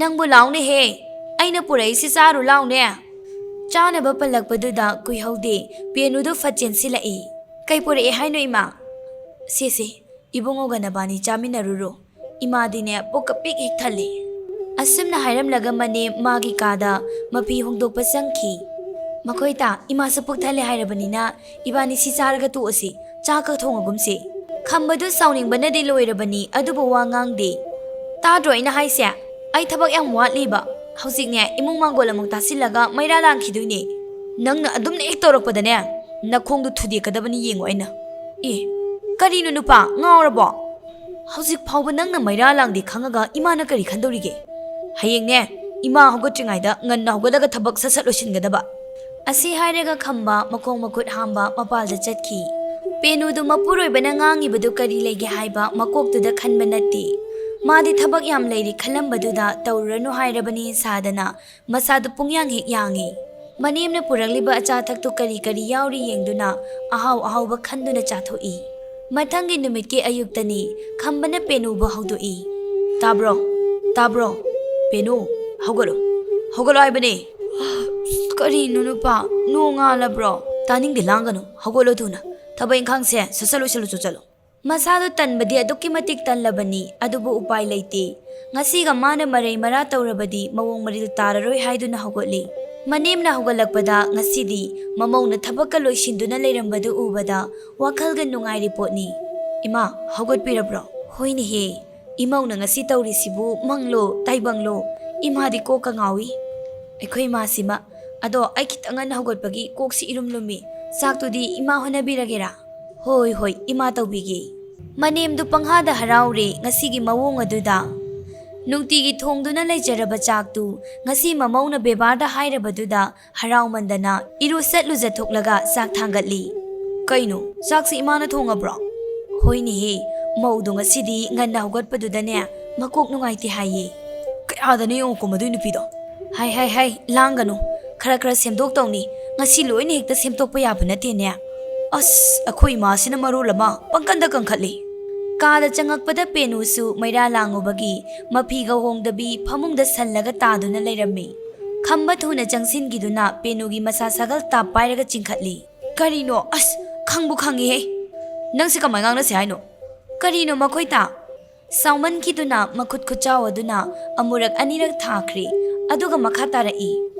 ꯅꯪꯕꯨ ꯂꯥꯎꯅꯦꯍꯦ, ꯑꯩꯅ ꯄꯨꯔꯛꯏꯁꯤ ꯆꯥꯔꯨ ꯂꯥꯎꯅꯦ꯫" ꯆꯥꯅꯕ ꯄꯜꯂꯛꯄꯗꯨꯗ ꯀꯨꯏꯍꯧꯗꯦ, ꯄꯦꯅꯨꯗꯨ ꯐꯠ ꯆꯦꯟꯁꯤꯜꯂꯛꯏ꯫ "ꯀꯩ ꯄꯨꯔꯛꯑꯦ ꯍꯥꯏꯅꯣ ꯏꯃꯥ?" "ꯁꯦ ꯁꯦ, ꯏꯕꯨꯡꯉꯣꯒ ꯅꯕꯥꯅꯤ ꯆꯥꯃꯤꯟꯅꯔꯨꯔꯣ, ꯏꯃꯥꯗꯤꯅꯦ ꯄꯨꯛꯀ ꯄꯤꯛ ꯍꯦꯛ ꯊꯜꯂꯤ꯫" ꯑꯁꯨꯝꯅ ꯍꯥꯏꯔꯝꯂꯒ ꯃꯅꯦꯝ ꯃꯥꯒꯤ ꯀꯥꯗ ꯃꯐꯤ ꯍꯣꯡꯗꯣꯛꯄ ꯆꯪꯈꯤ꯫ "ꯃꯈꯣꯏ ꯇꯥ, ꯏꯃꯥꯁꯨ ꯄꯨꯛ ꯊꯜꯂꯦ ꯍꯥꯏꯔꯕꯅꯤꯅ ꯏꯕꯥꯅꯤ ꯁꯤ ꯆꯥꯔꯒ ꯇꯣꯛꯑꯁꯤ, ꯆꯥꯛꯀ ꯊꯣꯡꯉꯒꯨꯝꯁꯤ꯫" ꯈꯝꯕꯗꯨ ꯁꯥꯎꯅꯤꯡꯕꯅꯗꯤ ꯂꯣꯏꯔꯕꯅꯤ, ꯑꯗꯨꯕꯨ ꯋꯥ ꯉꯥꯡꯗꯦ꯫ "ꯇꯥꯗ꯭ꯔꯣ ꯑꯩꯅ ꯍꯥꯏꯁꯦ? ꯑꯩ ꯊꯕꯛ ꯌꯥꯝ ꯋꯥꯠꯂꯤꯕ꯫ ꯍꯧꯖꯤꯛꯅꯦ, ꯏꯃꯨꯡ ꯃꯥꯡꯒꯣꯜ ꯑꯃꯨꯛ ꯇꯥꯁꯤꯜꯂꯒ ꯃꯩꯔꯥ ꯂꯥꯡꯈꯤꯗꯣꯏꯅꯦ꯫ ꯅꯪꯅ ꯑꯗꯨꯝꯅ ꯍꯦꯛ ꯇꯧꯔꯛꯄꯗꯅꯦ, ꯅꯈꯣꯡꯗꯣ ꯊꯨꯗꯦꯛꯀꯗꯕꯅꯤ ꯌꯦꯡꯉꯣ ꯑꯩꯅ꯫" "ꯑꯦ, ꯀꯔꯤꯅꯣ ꯅꯨꯄꯥ, ꯉꯥꯎꯔꯕꯣ? ꯍꯧꯖꯤꯛ ꯐꯥꯎꯕ ꯅꯪꯅ ꯃꯩꯔꯥ ꯂꯥꯡꯗꯦ ꯈꯪꯉꯒ ꯏꯃꯥꯅ ꯀꯔꯤ ꯈꯟꯗꯧꯔꯤꯒꯦ? ꯍꯌꯦꯡꯅꯦ, ꯏꯃꯥ ꯍꯧꯒꯠꯇ꯭ꯔꯤꯉꯩꯗ ꯉꯟꯅ ꯍꯧꯒꯠꯂꯒ ꯊꯕꯛ ꯁꯠ ꯁꯠ ꯂꯣꯏꯁꯤꯟꯒꯗꯕ꯫" ꯑꯁꯤ ꯍꯥꯏꯔꯒ ꯈꯝꯕ ꯃꯈꯣꯡ ꯃꯈꯨꯠ ꯍꯥꯝꯕ ꯃꯄꯥꯜꯗ ꯆꯠꯈꯤ꯫ ꯄꯦꯅꯨꯗꯨ ꯃꯄꯨꯔꯣꯏꯕꯅ ꯉꯥꯡꯉꯤꯕꯗꯨ ꯀꯔꯤ ꯂꯩꯒꯦ ꯍꯥꯏꯕ ꯃꯀꯣꯛꯇꯨꯗ ꯈꯟꯕ ꯅꯠꯇꯦ꯫ ꯃꯥꯗꯤ ꯊꯕꯛ ꯌꯥꯝ ꯂꯩꯔꯤ ꯈꯜꯂꯝꯕꯗꯨꯗ ꯇꯧꯔꯨꯔꯅꯨ ꯍꯥꯏꯔꯕꯅꯤ ꯁꯥꯗꯅ ꯃꯁꯥꯗꯨ ꯄꯨꯡꯌꯥꯡ ꯍꯦꯛ ꯌꯥꯡꯉꯤ꯫ ꯃꯅꯦꯝꯅ ꯄꯨꯔꯛꯂꯤꯕ ꯑꯆꯥ ꯑꯊꯛꯇꯨ ꯀꯔꯤ ꯀꯔꯤ ꯌꯥꯎꯔꯤ ꯌꯦꯡꯗꯨꯅ ꯑꯍꯥꯎ ꯑꯍꯥꯎꯕ ꯈꯟꯗꯨꯅ ꯆꯥꯊꯣꯛꯏ꯫ ꯃꯊꯪꯒꯤ ꯅꯨꯃꯤꯠꯀꯤ ꯑꯌꯨꯛꯇꯅꯤ꯫ ꯈꯝꯕꯅ ꯄꯦꯅꯨꯕꯨ ꯍꯧꯗꯣꯛꯏ꯫ "ꯇꯥꯕ꯭ꯔꯣ? ꯇꯥꯕ꯭ꯔꯣ? ꯄꯦꯅꯨ, ꯍꯧꯒꯠꯂꯣ꯫ ꯍꯧꯒꯠꯂꯣ ꯍꯥꯏꯕꯅꯦ꯫" "ꯑꯁ, ꯀꯔꯤꯅꯣ ꯅꯨꯄꯥ? ꯅꯣꯡ ꯉꯥꯜꯂꯕ꯭ꯔꯣ?" "ꯇꯥꯅꯤꯡꯗꯦ, ꯂꯥꯡꯒꯅꯨ꯫ ꯍꯧꯒꯠꯂꯣ ꯊꯨꯅ꯫ ꯊꯕꯛ ꯏꯪꯈꯥꯡꯁꯦ ꯁꯠ ꯁꯠ ꯂꯣꯏꯁꯜꯂꯨꯆꯣ, ꯆꯠꯂꯣ꯫" ꯃꯁꯥꯗꯨ ꯇꯟꯕꯗꯤ ꯑꯗꯨꯛꯀꯤ ꯃꯇꯤꯛ ꯇꯜꯂꯕꯅꯤ, ꯑꯗꯨꯕꯨ ꯎꯄꯥꯏ ꯂꯩꯇꯦ꯫ ꯉꯁꯤꯒ ꯃꯥꯅ ꯃꯔꯩ ꯃꯔꯥ ꯇꯧꯔꯕꯗꯤ ꯃꯑꯣꯡ ꯃꯔꯤꯜ ꯇꯥꯔꯔꯣꯏ ꯍꯥꯏꯗꯨꯅ ꯍꯧꯒꯠꯂꯤ꯫ ꯃꯅꯦꯝꯅ ꯍꯧꯒꯠꯂꯛꯄꯗ ꯉꯁꯤꯗꯤ ꯃꯃꯧꯅ ꯊꯕꯛꯀ ꯂꯣꯏꯁꯤꯟꯗꯨꯅ ꯂꯩꯔꯝꯕꯗꯨ ꯎꯕꯗ ꯋꯥꯈꯜꯒ ꯅꯨꯡꯉꯥꯏꯔꯤ ꯄꯣꯠꯅꯤ꯫ "ꯏꯃꯥ, ꯍꯧꯒꯠꯄꯤꯔꯕ꯭ꯔꯣ?" "ꯍꯣꯏꯅꯦꯍꯦ, ꯏꯃꯧꯅ ꯉꯁꯤ ꯇꯧꯔꯤꯁꯤꯕꯨ ꯃꯪꯂꯣ ꯇꯥꯏꯕꯪꯂꯣ? ꯏꯃꯥꯗꯤ ꯀꯣꯛꯀ ꯉꯥꯎꯏ꯫ ꯑꯩꯈꯣꯏ ꯏꯃꯥꯁꯤꯃ꯫ ꯑꯗꯣ ꯑꯩ ꯈꯤꯇꯪ ꯉꯟꯅ ꯍꯧꯒꯠꯄꯒꯤ ꯀꯣꯛꯁꯤ ꯏꯔꯨꯝ ꯂꯨꯝꯃꯤ꯫ ꯆꯥꯛꯇꯨꯗꯤ ꯏꯃꯥ ꯍꯣꯠꯅꯕꯤꯔꯒꯦꯔꯥ?" "ꯍꯣꯏ, ꯍꯣꯏ, ꯏꯃꯥ ꯇꯧꯕꯤꯒꯦ꯫" ꯃꯅꯦꯝꯗꯨ ꯄꯪꯍꯥꯗ ꯍꯔꯥꯎꯔꯦ ꯉꯁꯤꯒꯤ ꯃꯑꯣꯡ ꯑꯗꯨꯗ꯫ ꯅꯨꯡꯇꯤꯒꯤ ꯊꯣꯡꯗꯨꯅ ꯂꯩꯖꯔꯕ ꯆꯥꯛꯇꯨ ꯉꯁꯤ ꯃꯃꯧꯅ ꯕꯦꯕꯥꯔꯗ ꯍꯥꯏꯔꯕꯗꯨꯗ ꯍꯔꯥꯎꯃꯟꯗꯅ ꯏꯔꯨ ꯁꯠ ꯂꯨꯖꯊꯣꯛꯂꯒ ꯆꯥꯛ ꯊꯥꯡꯒꯠꯂꯤ꯫ "ꯀꯩꯅꯣ, ꯆꯥꯛꯁꯤ ꯏꯃꯥꯅ ꯊꯣꯡꯉꯕ꯭ꯔꯣ?" "ꯍꯣꯏꯅꯦꯍꯦ, ꯃꯧꯗꯣ ꯉꯁꯤꯗꯤ ꯉꯟꯅ ꯍꯧꯒꯠꯄꯗꯨꯗꯅꯦ ꯃꯀꯣꯛ ꯅꯨꯡꯉꯥꯏꯇꯦ ꯍꯥꯏꯌꯦ꯫ ꯀꯌꯥꯗꯅ ꯌꯦꯡꯉꯨꯀꯣ ꯃꯗꯨꯏ ꯅꯨꯄꯤꯗꯣ꯫ ꯍꯥꯏ ꯍꯥꯏ ꯍꯥꯏ, ꯂꯥꯡꯒꯅꯨ, ꯈꯔ ꯈꯔ ꯁꯦꯝꯗꯣꯛꯇꯧꯅꯤ꯫ ꯉꯁꯤ ꯂꯣꯏꯅ ꯍꯦꯛꯇ ꯁꯦꯝꯗꯣꯛꯄ ꯌꯥꯕ ꯅꯠꯇꯦꯅꯦ꯫ ꯑꯁ, ꯑꯩꯈꯣꯏ ꯏꯃꯥꯁꯤꯅ ꯃꯔꯣꯜ ꯑꯃ ꯄꯪꯀꯟꯗ ꯀꯟꯈꯠꯂꯤ!" ꯀꯥꯗ ꯆꯪꯉꯛꯄꯗ ꯄꯦꯅꯨꯁꯨ ꯃꯩꯔꯥ ꯂꯥꯡꯉꯨꯕꯒꯤ ꯃꯐꯤꯒ ꯍꯣꯡꯗꯕꯤ ꯐꯃꯨꯡꯗ ꯁꯜꯂꯒ ꯇꯥꯗꯨꯅ ꯂꯩꯔꯝꯃꯤ꯫ ꯈꯝꯕ ꯊꯨꯅ ꯆꯪꯁꯤꯟꯈꯤꯗꯨꯅ ꯄꯦꯅꯨꯒꯤ ꯃꯁꯥ ꯁꯥꯒꯜ ꯇꯥꯞ ꯄꯥꯏꯔꯒ ꯆꯤꯡꯈꯠꯂꯤ꯫ "ꯀꯔꯤꯅꯣ? ꯑꯁ, ꯈꯪꯕꯨ ꯈꯪꯉꯤꯍꯦ꯫ ꯅꯪꯁꯦ ꯀꯃꯥꯏ ꯉꯥꯡꯅꯁꯦ ꯍꯥꯏꯅꯣ?" "ꯀꯔꯤꯅꯣ ꯃꯈꯣꯏ ꯇꯥ?" ꯁꯥꯎꯃꯟꯈꯤꯗꯨꯅ ꯃꯈꯨꯠ ꯈꯨꯠꯆꯥꯎ ꯑꯗꯨꯅ ꯑꯃꯨꯔꯛ ꯑꯅꯤꯔꯛ ꯊꯥꯈ꯭ꯔꯦ, ꯑꯗꯨꯒ ꯃꯈꯥ ꯇꯥꯔꯛꯏ꯫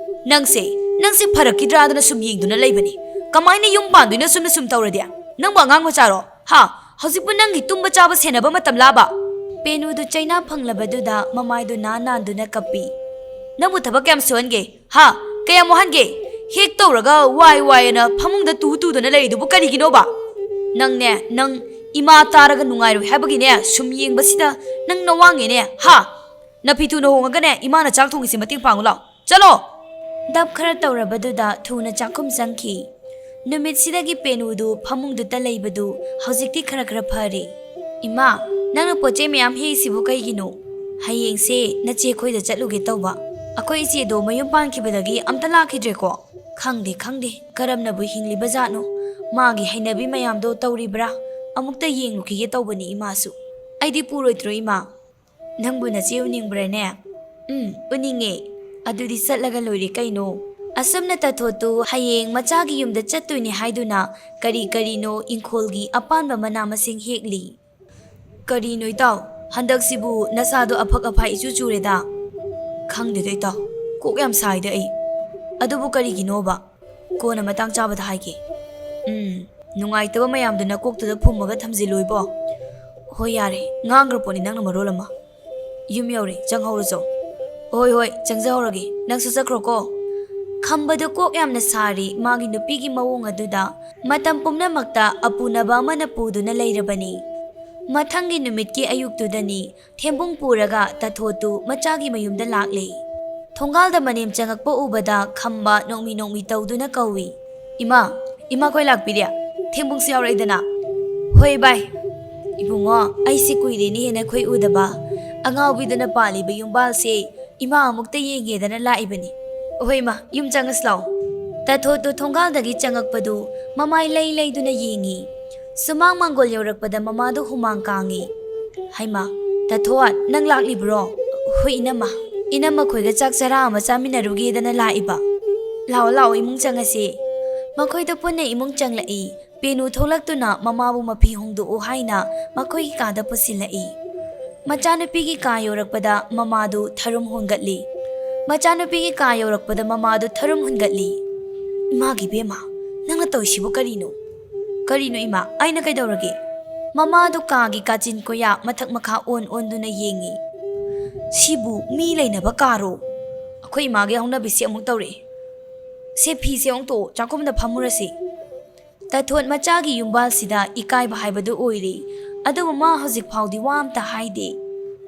"ꯅꯪꯁꯦ, ꯅꯪꯁꯦ ꯐꯔꯛꯈꯤꯗ꯭ꯔꯥꯗꯅ ꯁꯨꯝ ꯌꯦꯡꯗꯨꯅ ꯂꯩꯕꯅꯤ꯫ ꯀꯃꯥꯏꯅ ꯌꯨꯝ ꯄꯥꯟꯗꯣꯏꯅꯣ ꯁꯨꯝꯅ ꯁꯨꯝ ꯇꯧꯔꯗꯤ? ꯅꯪꯕꯨ ꯑꯉꯥꯡ ꯃꯆꯥꯔꯣ? ꯍꯥ? ꯍꯧꯖꯤꯛꯄꯨ ꯅꯪꯒꯤ ꯇꯨꯝꯕ ꯆꯥꯕ ꯁꯦꯟꯅꯕ ꯃꯇꯝ ꯂꯥꯕ?" ꯄꯦꯅꯨꯗꯨ ꯆꯩꯅꯥ ꯐꯪꯂꯕꯗꯨꯗ ꯃꯃꯥꯏꯗꯨ ꯅꯥꯟ ꯅꯥꯟꯗꯨꯅ ꯀꯞꯄꯤ꯫ "ꯅꯪꯕꯨ ꯊꯕꯛ ꯀꯌꯥꯝ ꯁꯨꯍꯟꯒꯦ? ꯍꯥ? ꯀꯌꯥꯝ ꯋꯥꯍꯟꯒꯦ? ꯍꯦꯛ ꯇꯧꯔꯒ ꯋꯥꯏ ꯋꯥꯏ ꯑꯅ ꯐꯃꯨꯡꯗ ꯇꯨ ꯇꯨꯗꯅ ꯂꯩꯔꯤꯗꯨꯕꯨ ꯀꯔꯤꯒꯤꯅꯣꯕ? ꯅꯪꯅꯦ, ꯅꯪ ꯏꯃꯥ ꯇꯥꯔꯒ ꯅꯨꯡꯉꯥꯏꯔꯣꯏ ꯍꯥꯏꯕꯒꯤꯅꯦ, ꯁꯨꯝ ꯌꯦꯡꯕꯁꯤꯗ ꯅꯪ ꯅꯋꯥꯡꯉꯦꯅꯦ, ꯍꯥ? ꯅꯐꯤ ꯊꯨꯅ ꯍꯣꯡꯉꯒꯅꯦ, ꯏꯃꯥꯅ ꯆꯥꯛ ꯊꯣꯡꯉꯤꯁꯦ ꯃꯇꯦꯡ ꯄꯥꯡꯉꯨ ꯂꯥꯎ꯫ ꯆꯠꯂꯣ!" ꯗꯞ ꯈꯔ ꯇꯧꯔꯕꯗꯨꯗ ꯊꯨꯅ ꯆꯥꯛꯈꯨꯝ ꯆꯪꯈꯤ꯫ ꯅꯨꯃꯤꯠꯁꯤꯗꯒꯤ ꯄꯦꯅꯨꯗꯨ ꯐꯃꯨꯡꯗꯨꯗ ꯂꯩꯕꯗꯨ ꯍꯧꯖꯤꯛꯇꯤ ꯈꯔ ꯈꯔ ꯐꯔꯦ꯫ "ꯏꯃꯥ, ꯅꯪꯅ ꯄꯣꯠ ꯆꯩ ꯃꯌꯥꯝ ꯍꯦꯛꯏꯁꯤꯕꯨ ꯀꯩꯒꯤꯅꯣ?" "ꯍꯌꯦꯡꯁꯦ ꯅꯆꯦ ꯈꯣꯏꯗ ꯆꯠꯂꯨꯒꯦ ꯇꯧꯕ꯫ ꯑꯩꯈꯣꯏ ꯏꯆꯦꯗꯣ ꯃꯌꯨꯝ ꯄꯥꯟꯈꯤꯕꯗꯒꯤ ꯑꯝꯇ ꯂꯥꯛꯈꯤꯗ꯭ꯔꯦꯀꯣ꯫ ꯈꯪꯗꯦ, ꯈꯪꯗꯦ, ꯀꯔꯝꯅꯕꯨ ꯍꯤꯡꯂꯤꯕ ꯖꯥꯠꯅꯣ? ꯃꯥꯒꯤ ꯍꯩꯅꯕꯤ ꯃꯌꯥꯝꯗꯣ ꯇꯧꯔꯤꯕ꯭ꯔꯥ? ꯑꯃꯨꯛꯇ ꯌꯦꯡꯂꯨꯈꯤꯒꯦ ꯇꯧꯕꯅꯤ ꯏꯃꯥꯁꯨ꯫ ꯑꯩꯗꯤ ꯄꯨꯔꯣꯏꯗ꯭ꯔꯣ ꯏꯃꯥ?" "ꯅꯪꯕꯨ ꯅꯆꯦ ꯎꯅꯤꯡꯕ꯭ꯔꯥꯅꯦ?" "ꯎꯝ, ꯎꯅꯤꯡꯉꯦ꯫ ꯑꯗꯨꯗꯤ ꯆꯠꯂꯒ ꯂꯣꯏꯔꯦ ꯀꯩꯅꯣ?" ꯑꯁꯨꯝꯅ ꯇꯥꯊꯣꯠꯇꯨ ꯍꯌꯦꯡ ꯃꯆꯥꯒꯤ ꯌꯨꯝꯗ ꯆꯠꯇꯣꯏꯅꯤ ꯍꯥꯏꯗꯨꯅ ꯀꯔꯤ ꯀꯔꯤꯅꯣ ꯏꯪꯈꯣꯜꯒꯤ ꯑꯄꯥꯟꯕ ꯃꯅꯥ ꯃꯁꯤꯡ ꯍꯦꯛꯂꯤ꯫ "ꯀꯔꯤꯅꯣ ꯏꯇꯥꯎ, ꯍꯟꯗꯛꯁꯤꯕꯨ ꯅꯁꯥꯗꯣ ꯑꯐꯛ ꯑꯐꯥꯏ ꯏꯆꯨ ꯆꯨꯔꯦꯗ?" "ꯈꯪꯗꯦꯗ ꯏꯇꯥꯎ, ꯀꯣꯛ ꯌꯥꯝ ꯁꯥꯏꯗ ꯑꯩ꯫ ꯑꯗꯨꯕꯨ ꯀꯔꯤꯒꯤꯅꯣꯕ?" "ꯀꯣꯟꯅ ꯃꯇꯥꯡ ꯆꯥꯕꯗ ꯍꯥꯏꯒꯦ꯫ ꯎꯝ, ꯅꯨꯡꯉꯥꯏꯇꯕ ꯃꯌꯥꯝꯗꯨ ꯅꯀꯣꯛꯇꯨꯗ ꯐꯨꯝꯃꯒ ꯊꯝꯖꯤꯜꯂꯨ ꯏꯕꯣ꯫" "ꯍꯣꯏ ꯌꯥꯔꯦ, ꯉꯥꯡꯈ꯭ꯔ ꯄꯣꯠꯅꯤ ꯅꯪꯅ ꯃꯔꯣꯜ ꯑꯃ꯫ ꯌꯨꯝ ꯌꯧꯔꯦ, ꯆꯪꯍꯧꯔꯣ ꯆꯣ꯫" "ꯍꯣꯏ ꯍꯣꯏ, ꯆꯪꯖꯍꯧꯔꯒꯦ, ꯅꯪꯁꯨ ꯆꯠꯈ꯭ꯔꯣꯀꯣ꯫" ꯈꯝꯕꯗꯨ ꯀꯣꯛ ꯌꯥꯝꯅ ꯁꯥꯔꯤ ꯃꯥꯒꯤ ꯅꯨꯄꯤꯒꯤ ꯃꯑꯣꯡ ꯑꯗꯨꯗ꯫ ꯃꯇꯝ ꯄꯨꯝꯅꯃꯛꯇ ꯑꯄꯨꯅꯕ ꯑꯃꯅ ꯄꯨꯗꯨꯅ ꯂꯩꯔꯕꯅꯤ꯫ ꯃꯊꯪꯒꯤ ꯅꯨꯃꯤꯠꯀꯤ ꯑꯌꯨꯛꯇꯨꯗꯅꯤ ꯊꯦꯝꯕꯨꯡ ꯄꯨꯔꯒ ꯇꯥꯊꯣꯠꯇꯨ ꯃꯆꯥꯒꯤ ꯃꯌꯨꯝꯗ ꯂꯥꯛꯂꯦ꯫ ꯊꯣꯡꯒꯥꯜꯗ ꯃꯅꯦꯝ ꯆꯪꯉꯛꯄ ꯎꯕꯗ ꯈꯝꯕ ꯅꯣꯛꯃꯤ ꯅꯣꯛꯃꯤ ꯇꯧꯗꯨꯅ ꯀꯧꯏ, "ꯏꯃꯥ, ꯏꯃꯥꯈꯣꯏ ꯂꯥꯛꯄꯤꯔꯦ꯫ ꯊꯦꯝꯕꯨꯡꯁꯨ ꯌꯥꯎꯔꯛꯏꯗꯅ?" "ꯍꯣꯏ ꯚꯥꯏ꯫ ꯏꯕꯨꯡꯉꯣ, ꯑꯩꯁꯦ ꯀꯨꯏꯔꯦꯅꯦꯍꯦ ꯅꯈꯣꯏ ꯎꯗꯕ꯫ ꯑꯉꯥꯎꯕꯤꯗꯨꯅ ꯄꯥꯜꯂꯤꯕ ꯌꯨꯝꯕꯥꯜꯁꯦ ꯏꯃꯥ ꯑꯃꯨꯛꯇ ꯌꯦꯡꯒꯦꯗꯅ ꯂꯥꯛꯏꯕꯅꯤ꯫ ꯍꯣꯏ ꯏꯃꯥ, ꯌꯨꯝ ꯆꯪꯉꯁꯤ ꯂꯥꯛꯑꯣ꯫" ꯇꯥꯊꯣꯠꯇꯨ ꯊꯣꯡꯒꯥꯜꯗꯒꯤ ꯆꯪꯉꯛꯄꯗꯨ ꯃꯃꯥꯏ ꯂꯩ ꯂꯩꯗꯨꯅ ꯌꯦꯡꯉꯤ꯫ ꯁꯨꯃꯥꯡ ꯃꯥꯡꯒꯣꯜ ꯌꯧꯔꯛꯄꯗ ꯃꯃꯥꯗꯨ ꯍꯨꯃꯥꯡ ꯀꯥꯡꯉꯤ꯫ "ꯍꯩꯃꯥ, ꯇꯥꯊꯣꯠ, ꯅꯪ ꯂꯥꯛꯂꯤꯕ꯭ꯔꯣ?" "ꯍꯣꯏ ꯏꯅꯝꯃ, ꯏꯅꯝꯃ ꯈꯣꯏꯒ ꯆꯥꯛ ꯆꯔꯥ ꯑꯃ ꯆꯥꯃꯤꯟꯅꯔꯨꯒꯦꯗꯅ ꯂꯥꯛꯏꯕ꯫" "ꯂꯥꯛꯑꯣ ꯂꯥꯛꯑꯣ, ꯏꯃꯨꯡ ꯆꯪꯉꯁꯤ꯫" ꯃꯈꯣꯏꯗꯣ ꯄꯨꯟꯅ ꯏꯃꯨꯡ ꯆꯪꯂꯛꯏ꯫ ꯄꯦꯅꯨ ꯊꯣꯛꯂꯛꯇꯨꯅ ꯃꯃꯥꯕꯨ ꯃꯐꯤ ꯍꯣꯡꯗꯣꯛꯎ ꯍꯥꯏꯅ ꯃꯈꯣꯏꯒꯤ ꯀꯥꯗ ꯄꯨꯁꯤꯜꯂꯛꯏ꯫ ꯃꯆꯥꯅꯨꯄꯤꯒꯤ ꯀꯥ ꯌꯧꯔꯛꯄꯗ ꯃꯃꯥꯗꯨ ꯊꯔꯨꯝ ꯍꯨꯟꯒꯠꯂꯤ꯫ ꯃꯆꯥꯅꯨꯄꯤꯒꯤ ꯀꯥ ꯌꯧꯔꯛꯄꯗ ꯃꯃꯥꯗꯨ ꯊꯔꯨꯝ ꯍꯨꯟꯒꯠꯂꯤ꯫ "ꯏꯃꯥꯒꯤ ꯏꯕꯦꯝꯃ, ꯅꯪꯅ ꯇꯧꯔꯤꯁꯤꯕꯨ ꯀꯔꯤꯅꯣ?" "ꯀꯔꯤꯅꯣ ꯏꯃꯥ? ꯑꯩꯅ ꯀꯩꯗꯧꯔꯒꯦ?" ꯃꯃꯥꯗꯨ ꯀꯥꯒꯤ ꯀꯥꯆꯤꯟ ꯀꯣꯌꯥ ꯃꯊꯛ ꯃꯈꯥ ꯑꯣꯟ ꯑꯣꯟꯗꯨꯅ ꯌꯦꯡꯉꯤ꯫ "ꯁꯤꯕꯨ ꯃꯤ ꯂꯩꯅꯕ ꯀꯥꯔꯣ? ꯑꯩꯈꯣꯏ ꯏꯃꯥꯒꯤ ꯍꯧꯅꯕꯤꯁꯦ ꯑꯃꯨꯛ ꯇꯧꯔꯛꯑꯦ꯫ ꯁꯦ, ꯐꯤꯁꯦ ꯍꯣꯡꯇꯣꯛꯑꯣ, ꯆꯥꯛꯈꯨꯝꯗ ꯐꯝꯃꯨꯔꯁꯤ꯫" ꯇꯥꯊꯣꯠ ꯃꯆꯥꯒꯤ ꯌꯨꯝꯕꯥꯜꯁꯤꯗ ꯏꯀꯥꯏꯕ ꯍꯥꯏꯕꯗꯨ ꯑꯣꯏꯔꯦ꯫ ꯑꯗꯨꯕꯨ ꯃꯥ ꯍꯧꯖꯤꯛ ꯐꯥꯎꯗꯤ ꯋꯥ ꯑꯝꯇ ꯍꯥꯏꯗꯦ꯫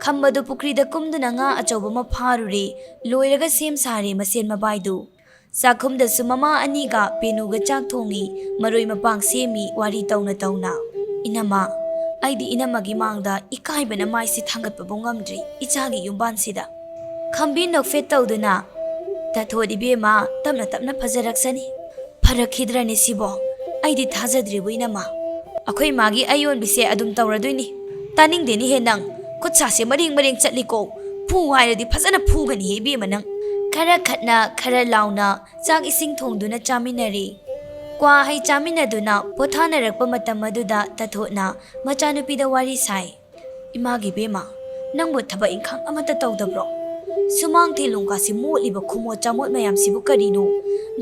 ꯈꯝꯕꯗꯨ ꯄꯨꯈ꯭ꯔꯤꯗ ꯀꯨꯝꯗꯨꯅ ꯉꯥ ꯑꯆꯧꯕ ꯑꯃ ꯐꯥꯔꯨꯔꯦ꯫ ꯂꯣꯏꯔꯒ ꯁꯦꯝ ꯁꯥꯔꯦ ꯃꯁꯦꯟ ꯃꯕꯥꯏꯗꯨ꯫ ꯆꯥꯛꯈꯨꯝꯗꯁꯨ ꯃꯃꯥ ꯑꯅꯤꯒ ꯄꯦꯅꯨꯒ ꯆꯥꯛ ꯊꯣꯡꯉꯤ, ꯃꯔꯣꯏ ꯃꯄꯥꯡ ꯁꯦꯝꯃꯤ, ꯋꯥꯔꯤ ꯇꯧꯅ ꯇꯧꯅ꯫ "ꯏꯅꯝꯃ, ꯑꯩꯗꯤ ꯏꯅꯝꯃꯒꯤ ꯃꯥꯡꯗ ꯏꯀꯥꯏꯕꯅ ꯃꯥꯏꯁꯦ ꯊꯥꯡꯒꯠꯄꯕꯨ ꯉꯝꯗ꯭ꯔꯤ, ꯏꯆꯥꯒꯤ ꯌꯨꯝꯕꯥꯟꯁꯤꯗ꯫" ꯈꯝꯕꯤ ꯅꯣꯛꯐꯦꯠ ꯇꯧꯗꯨꯅ, "ꯇꯥꯊꯣꯠ ꯏꯕꯦꯝꯃ, ꯇꯞꯅ ꯇꯞꯅ ꯐꯖꯔꯛꯁꯅꯤ꯫ ꯐꯔꯛꯈꯤꯗ꯭ꯔꯅꯦ ꯁꯤꯕꯣ? ꯑꯩꯗꯤ ꯊꯥꯖꯗ꯭ꯔꯦꯕꯨ ꯏꯅꯝꯃ꯫ ꯑꯩꯈꯣꯏ ꯃꯥꯒꯤ ꯑꯌꯣꯟꯕꯤꯁꯦ ꯑꯗꯨꯝ ꯇꯧꯔꯗꯣꯏꯅꯤ꯫ ꯇꯥꯅꯤꯡꯗꯦꯅꯦꯍꯦ ꯅꯪ꯫ ꯈꯨꯠ ꯁꯥꯁꯦ ꯃꯔꯦꯡ ꯃꯔꯦꯡ ꯆꯠꯂꯤꯀꯣ꯫ ꯐꯨ ꯍꯥꯏꯔꯗꯤ ꯐꯖꯅ ꯐꯨꯒꯅꯤꯍꯦ ꯏꯕꯦꯝꯃ ꯅꯪ꯫" ꯈꯔ ꯈꯠꯅ ꯈꯔ ꯂꯥꯎꯅ ꯆꯥꯛ ꯏꯁꯤꯡ ꯊꯣꯡꯗꯨꯅ ꯆꯥꯃꯤꯟꯅꯔꯤ꯫ ꯀ꯭ꯋꯥ ꯍꯩ ꯆꯥꯃꯤꯟꯅꯗꯨꯅ ꯄꯣꯊꯥꯅꯔꯛꯄ ꯃꯇꯝ ꯑꯗꯨꯗ ꯇꯥꯊꯣꯠꯅ ꯃꯆꯥꯅꯨꯄꯤꯗ ꯋꯥꯔꯤ ꯁꯥꯏ꯫ "ꯏꯃꯥꯒꯤ ꯏꯕꯦꯝꯃ, ꯅꯪꯕꯨ ꯊꯕꯛ ꯏꯪꯈꯥꯡ ꯑꯃꯠꯇ ꯇꯧꯗꯕ꯭ꯔꯣ? ꯁꯨꯃꯥꯡ ꯊꯦꯂꯣꯡ ꯀꯥꯁꯤ ꯃꯣꯠꯂꯤꯕ ꯈꯨꯃꯣꯠ ꯆꯥꯃꯣꯠ ꯃꯌꯥꯝꯁꯤꯕꯨ ꯀꯔꯤꯅꯣ?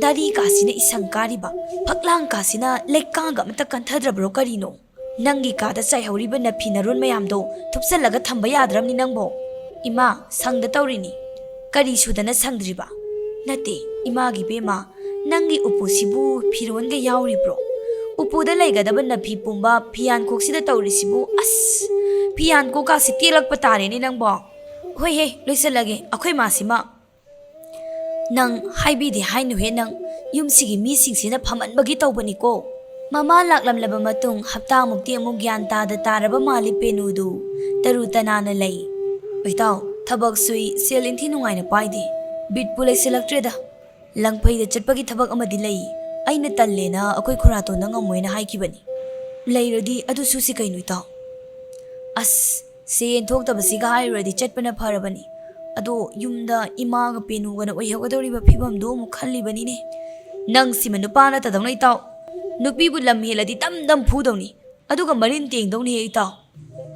ꯗꯥꯔꯤ ꯀꯥꯁꯤꯅ ꯏꯁꯪ ꯀꯥꯔꯤꯕ, ꯐꯛꯂꯥꯡ ꯀꯥꯁꯤꯅ ꯂꯩꯀꯥꯒ ꯑꯃꯠꯇ ꯀꯟꯊꯗ꯭ꯔꯕ꯭ꯔꯣ ꯀꯔꯤꯅꯣ? ꯅꯪꯒꯤ ꯀꯥꯗ ꯆꯥꯏꯍꯧꯔꯤꯕ ꯅꯐꯤ ꯅꯔꯣꯟ ꯃꯌꯥꯝꯗꯣ ꯊꯨꯞꯆꯜꯂꯒ ꯊꯝꯕ ꯌꯥꯗ꯭ꯔꯕꯅꯤ ꯅꯪꯕꯣ?" "ꯏꯃꯥ, ꯁꯪꯗ ꯇꯧꯔꯤꯅꯤ꯫" "ꯀꯔꯤ ꯁꯨꯗꯅ ꯁꯪꯗ꯭ꯔꯤꯕ?" "ꯅꯠꯇꯦ, ꯏꯃꯥꯒꯤ ꯏꯕꯦꯝꯃ, ꯅꯪꯒꯤ ꯎꯄꯨꯁꯤꯕꯨ ꯐꯤꯔꯣꯟꯒ ꯌꯥꯎꯔꯤꯕ꯭ꯔꯣ? ꯎꯄꯨꯗ ꯂꯩꯒꯗꯕ ꯅꯥꯄꯤ ꯄꯨꯝꯕ ꯐꯤꯌꯥꯟꯈꯣꯛꯁꯤꯗ ꯇꯧꯔꯤꯁꯤꯕꯨ? ꯑꯁ, ꯐꯤꯌꯥꯟꯈꯣꯛꯀꯥꯁꯤ ꯇꯦꯛꯂꯛꯄ ꯇꯥꯔꯦꯅꯦ ꯅꯪꯕꯣ꯫ ꯍꯣꯏꯍꯦ, ꯂꯣꯏꯁꯤꯜꯂꯒꯦ ꯑꯩꯈꯣꯏ ꯃꯥꯁꯤꯃ꯫ ꯅꯪ ꯍꯥꯏꯕꯤꯗꯦ ꯍꯥꯏꯅꯨꯍꯦ ꯅꯪ, ꯌꯨꯝꯁꯤꯒꯤ ꯃꯤꯁꯤꯡꯁꯤꯅ ꯐꯝꯃꯟꯕꯒꯤ ꯇꯧꯕꯅꯤꯀꯣ꯫ ꯃꯃꯥ ꯂꯥꯛꯂꯝꯂꯕ ꯃꯇꯨꯡ ꯍꯞꯇꯥꯃꯨꯛꯇꯤ ꯑꯃꯨꯛ ꯒ꯭ꯌꯥꯟ ꯇꯥꯗ ꯇꯥꯔꯕ ꯃꯥꯜꯂꯤ ꯄꯦꯅꯨꯗꯨ ꯇꯔꯨ ꯇꯅꯥꯟꯅ ꯂꯩ꯫ ꯏꯇꯥꯎ, ꯊꯕꯛ ꯁꯨꯏ, ꯁꯦꯜ ꯏꯟꯊꯤ ꯅꯨꯡꯉꯥꯏꯅ ꯄꯥꯏꯗꯦ, ꯕꯤꯠꯄꯨ ꯂꯩꯁꯤꯜꯂꯛꯇ꯭ꯔꯦꯗ꯫ ꯂꯪꯐꯩꯗ ꯆꯠꯄꯒꯤ ꯊꯕꯛ ꯑꯃꯗꯤ ꯂꯩ, ꯑꯩꯅ ꯇꯜꯂꯦꯅ ꯑꯩꯈꯣꯏ ꯈꯨꯔꯥꯇꯣꯟꯗ ꯉꯝꯃꯣꯏꯅ ꯍꯥꯏꯈꯤꯕꯅꯤ꯫ ꯂꯩꯔꯗꯤ ꯑꯗꯨ ꯁꯨꯁꯤ ꯀꯩꯅꯣ ꯏꯇꯥꯎ꯫ ꯑꯁ, ꯁꯦꯟ ꯊꯣꯛꯇꯕꯁꯤꯒ ꯍꯥꯏꯔꯨꯔꯗꯤ ꯆꯠꯄꯅ ꯐꯔꯕꯅꯤ꯫ ꯑꯗꯣ ꯌꯨꯝꯗ ꯏꯃꯥꯒ ꯄꯦꯅꯨꯒꯅ ꯑꯣꯏꯍꯧꯒꯗꯧꯔꯤꯕ ꯐꯤꯕꯝꯗꯣ ꯑꯃꯨꯛ ꯈꯜꯂꯤꯕꯅꯤꯅꯦ꯫ ꯅꯪꯁꯤꯃ ꯅꯨꯄꯥ ꯅꯠꯇꯗꯧꯅ ꯏꯇꯥꯎ꯫ ꯅꯨꯄꯤꯕꯨ ꯂꯝ ꯍꯦꯜꯂꯗꯤ ꯗꯝ ꯗꯝ ꯐꯨꯗꯧꯅꯤ, ꯑꯗꯨꯒ ꯃꯔꯤꯟ ꯇꯦꯡꯗꯧꯅꯤ ꯏꯇꯥꯎ꯫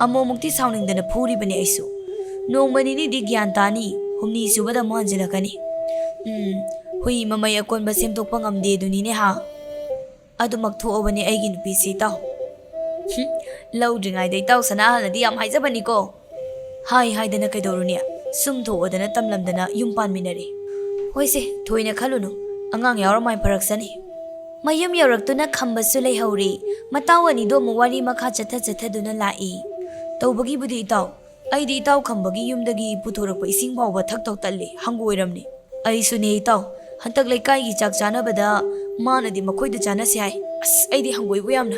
ꯑꯃꯨꯛꯃꯨꯛꯇꯤ ꯁꯥꯎꯅꯤꯡꯗꯅ ꯐꯨꯔꯤꯕꯅꯤ ꯑꯩꯁꯨ꯫ ꯅꯣꯡꯃ ꯅꯤꯅꯤꯗꯤ ꯒ꯭ꯌꯥꯟ ꯇꯥꯅꯤ, ꯍꯨꯝꯅꯤ ꯁꯨꯕꯗ ꯑꯃꯨꯛ ꯍꯟꯖꯤꯜꯂꯛꯀꯅꯤ꯫ ꯎꯝ, ꯍꯨꯏ ꯃꯃꯩ ꯑꯀꯣꯟꯕ ꯁꯦꯝꯗꯣꯛꯄ ꯉꯝꯗꯦ ꯑꯗꯨꯅꯤꯅꯦ ꯍꯥ꯫ ꯑꯗꯨꯃꯛ ꯊꯣꯛꯑꯕꯅꯦ ꯑꯩꯒꯤ ꯅꯨꯄꯤꯁꯦ ꯏꯇꯥꯎ꯫ ꯍꯨꯝ, ꯂꯧꯗ꯭ꯔꯤꯉꯩꯗ ꯏꯇꯥꯎ ꯁꯅꯥꯍꯜꯅꯗꯤ ꯌꯥꯝ ꯍꯥꯏꯖꯕꯅꯤꯀꯣ꯫ ꯍꯥꯏ ꯍꯥꯏꯗꯅ ꯀꯩꯗꯧꯔꯨꯅꯤ? ꯁꯨꯝ ꯊꯣꯛꯑꯗꯅ ꯇꯝꯂꯝꯗꯅ ꯌꯨꯝ ꯄꯥꯟꯃꯤꯟꯅꯔꯦ꯫ ꯍꯣꯏꯁꯦ, ꯊꯣꯏꯅ ꯈꯜꯂꯨꯅꯨ, ꯑꯉꯥꯡ ꯌꯥꯎꯔ ꯃꯥꯏ ꯐꯔꯛꯁꯅꯤ꯫ ꯃꯌꯨꯝ ꯌꯧꯔꯛꯇꯨꯅ ꯈꯝꯕꯁꯨ ꯂꯩꯍꯧꯔꯦ꯫ ꯃꯇꯥꯎ ꯑꯅꯤꯗꯣ ꯑꯃꯨꯛ ꯋꯥꯔꯤ ꯃꯈꯥ ꯆꯠꯊ ꯆꯠꯊꯗꯨꯅ ꯂꯥꯛꯏ꯫ ꯇꯧꯕꯒꯤꯕꯨꯗꯤ ꯏꯇꯥꯎ, ꯑꯩꯗꯤ ꯏꯇꯥꯎ ꯈꯝꯕꯒꯤ ꯌꯨꯝꯗꯒꯤ ꯄꯨꯊꯣꯔꯛꯄ ꯏꯁꯤꯡ ꯐꯥꯎꯕ ꯊꯛꯇꯧ ꯇꯜꯂꯤ, ꯍꯪꯒꯣꯏꯔꯝꯅꯤ꯫ ꯑꯩꯁꯨꯅꯦ ꯏꯇꯥꯎ, ꯍꯟꯗꯛ ꯂꯩꯀꯥꯏꯒꯤ ꯆꯥꯛ ꯆꯥꯅꯕꯗ ꯃꯥꯅꯗꯤ ꯃꯈꯣꯏꯗ ꯆꯥꯅꯁꯤ ꯍꯥꯏ꯫ ꯑꯁ, ꯑꯩꯗꯤ ꯍꯪꯒꯣꯏꯕꯨ ꯌꯥꯝꯅ꯫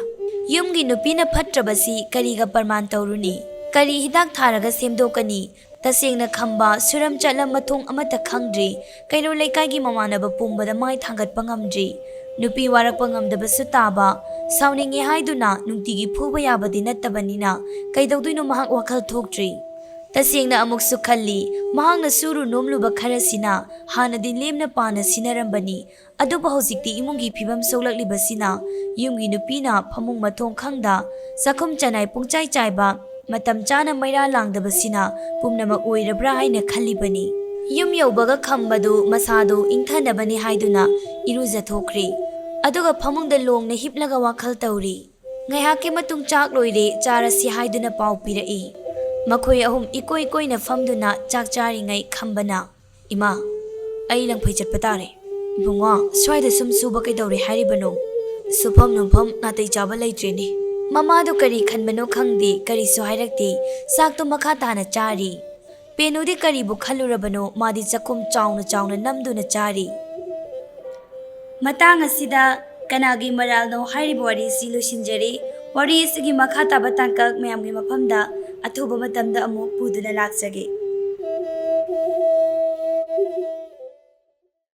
ꯌꯨꯝꯒꯤ ꯅꯨꯄꯤꯅ ꯐꯠꯇ꯭ꯔꯕꯁꯤ ꯀꯔꯤꯒ ꯄ꯭ꯔꯃꯥꯟ ꯇꯧꯔꯨꯅꯤ? ꯀꯔꯤ ꯍꯤꯗꯥꯛ ꯊꯥꯔꯒ ꯁꯦꯝꯗꯣꯛꯀꯅꯤ? ꯇꯁꯦꯡꯅ ꯈꯝꯕ ꯁꯨꯔꯝ ꯆꯠꯂꯝ ꯃꯊꯣꯡ ꯑꯃꯠꯇ ꯈꯪꯗ꯭ꯔꯤ꯫ ꯀꯩꯔꯧ ꯂꯩꯀꯥꯏꯒꯤ ꯃꯃꯥꯟꯅꯕ ꯄꯨꯝꯕꯗ ꯃꯥꯏ ꯊꯥꯡꯒꯠꯄ ꯉꯝꯗ꯭ꯔꯤ꯫ ꯅꯨꯄꯤ ꯋꯥꯔꯛꯄ ꯉꯝꯗꯕꯁꯨ ꯇꯥꯕ꯫ ꯁꯥꯎꯅꯤꯡꯉꯦ ꯍꯥꯏꯗꯨꯅ ꯅꯨꯡꯇꯤꯒꯤ ꯐꯨꯕ ꯌꯥꯕꯗꯤ ꯅꯠꯇꯕꯅꯤꯅ ꯀꯩꯗꯧꯗꯣꯏꯅꯣ ꯃꯍꯥꯛ ꯋꯥꯈꯜ ꯊꯣꯛꯇ꯭ꯔꯤ꯫ ꯇꯁꯦꯡꯅ ꯑꯃꯨꯛꯁꯨ ꯈꯜꯂꯤ, ꯃꯍꯥꯛꯅ ꯁꯨꯔꯨ ꯅꯣꯝꯂꯨꯕ ꯈꯔꯁꯤꯅ ꯍꯥꯟꯅꯗꯤ ꯂꯦꯝꯅ ꯄꯥꯅ ꯁꯤꯟꯅꯔꯝꯕꯅꯤ꯫ ꯑꯗꯨꯕꯨ ꯍꯧꯖꯤꯛꯇꯤ ꯏꯃꯨꯡꯒꯤ ꯐꯤꯕꯝ ꯁꯣꯛꯂꯛꯂꯤꯕꯁꯤꯅ ꯌꯨꯝꯒꯤ ꯅꯨꯄꯤꯅ ꯐꯃꯨꯡ ꯃꯊꯣꯡ ꯈꯪꯗ, ꯆꯥꯛꯈꯨꯝ ꯆꯅꯥꯏ ꯄꯨꯡꯆꯥꯏ ꯆꯥꯏꯕ, ꯃꯇꯝ ꯆꯥꯅ ꯃꯩꯔꯥ ꯂꯥꯡꯗꯕꯁꯤꯅ ꯄꯨꯝꯅꯃꯛ ꯑꯣꯏꯔꯕ꯭ꯔꯥ ꯍꯥꯏꯅ ꯈꯜꯂꯤꯕꯅꯤ꯫ ꯌꯨꯝ ꯌꯧꯕꯒ ꯈꯝꯕꯗꯨ ꯃꯁꯥꯗꯨ ꯏꯪꯊꯅꯕꯅꯤ ꯍꯥꯏꯗꯨꯅ ꯏꯔꯨꯖꯊꯣꯛꯈ꯭ꯔꯦ꯫ ꯑꯗꯨꯒ ꯐꯃꯨꯡꯗ ꯂꯣꯡꯅ ꯍꯤꯞꯂꯒ ꯋꯥꯈꯜ ꯇꯧꯔꯤ꯫ ꯉꯥꯏꯍꯥꯛꯀꯤ ꯃꯇꯨꯡ ꯆꯥꯛ ꯂꯣꯏꯔꯦ, ꯆꯥꯔꯁꯤ ꯍꯥꯏꯗꯨꯅ ꯄꯥꯎ ꯄꯤꯔꯛꯏ꯫ ꯃꯈꯣꯏ ꯑꯍꯨꯝ ꯏꯀꯣꯏ ꯀꯣꯏꯅ ꯐꯝꯗꯨꯅ ꯆꯥꯛ ꯆꯥꯔꯤꯉꯩ ꯈꯝꯕꯅ, "ꯏꯃꯥ, ꯑꯩ ꯂꯪꯐꯩ ꯆꯠꯄ ꯇꯥꯔꯦ꯫ ꯏꯕꯨꯡꯉꯣ, ꯁ꯭ꯋꯥꯏꯗ ꯁꯨꯝ ꯁꯨꯕ ꯀꯩꯗꯧꯔꯦ ꯍꯥꯏꯔꯤꯕꯅꯣ? ꯁꯨꯐꯝ ꯅꯣꯝꯐꯝ ꯅꯥꯇꯩ ꯆꯥꯕ ꯂꯩꯇ꯭ꯔꯦꯅꯦ꯫ ꯃꯃꯥꯗꯣ ꯀꯔꯤ ꯈꯟꯕꯅꯣ ꯈꯪꯗꯦ, ꯀꯔꯤꯁꯨ ꯍꯥꯏꯔꯛꯇꯦ꯫ ꯆꯥꯛꯇꯣ ꯃꯈꯥ ꯇꯥꯅ ꯆꯥꯔꯤ꯫ ꯄꯦꯅꯨꯗꯤ ꯀꯔꯤꯕꯨ ꯈꯜꯂꯨꯔꯕꯅꯣ, ꯃꯥꯗꯤ ꯆꯥꯛꯈꯨꯝ ꯆꯥꯎꯅ ꯆꯥꯎꯅ ꯅꯝꯗꯨꯅ ꯆꯥꯔꯤ꯫ ꯃꯇꯥꯡ ꯑꯁꯤꯗ ꯀꯅꯥꯒꯤ ꯃꯔꯥꯜꯅꯣ ꯍꯥꯏꯔꯤꯕ ꯋꯥꯔꯤ ꯑꯁꯤ ꯂꯣꯏꯁꯤꯟꯖꯔꯦ꯫ ꯋꯥꯔꯤ ꯑꯁꯤꯒꯤ ꯃꯈꯥ ꯇꯥꯕ ꯇꯥꯡꯀꯛ ꯃꯌꯥꯝꯒꯤ ꯃꯐꯝꯗ ꯑꯊꯨꯕ ꯃꯇꯝꯗ ꯑꯃꯨꯛ ꯄꯨꯗꯨꯅ ꯂꯥꯛꯆꯒꯦ꯫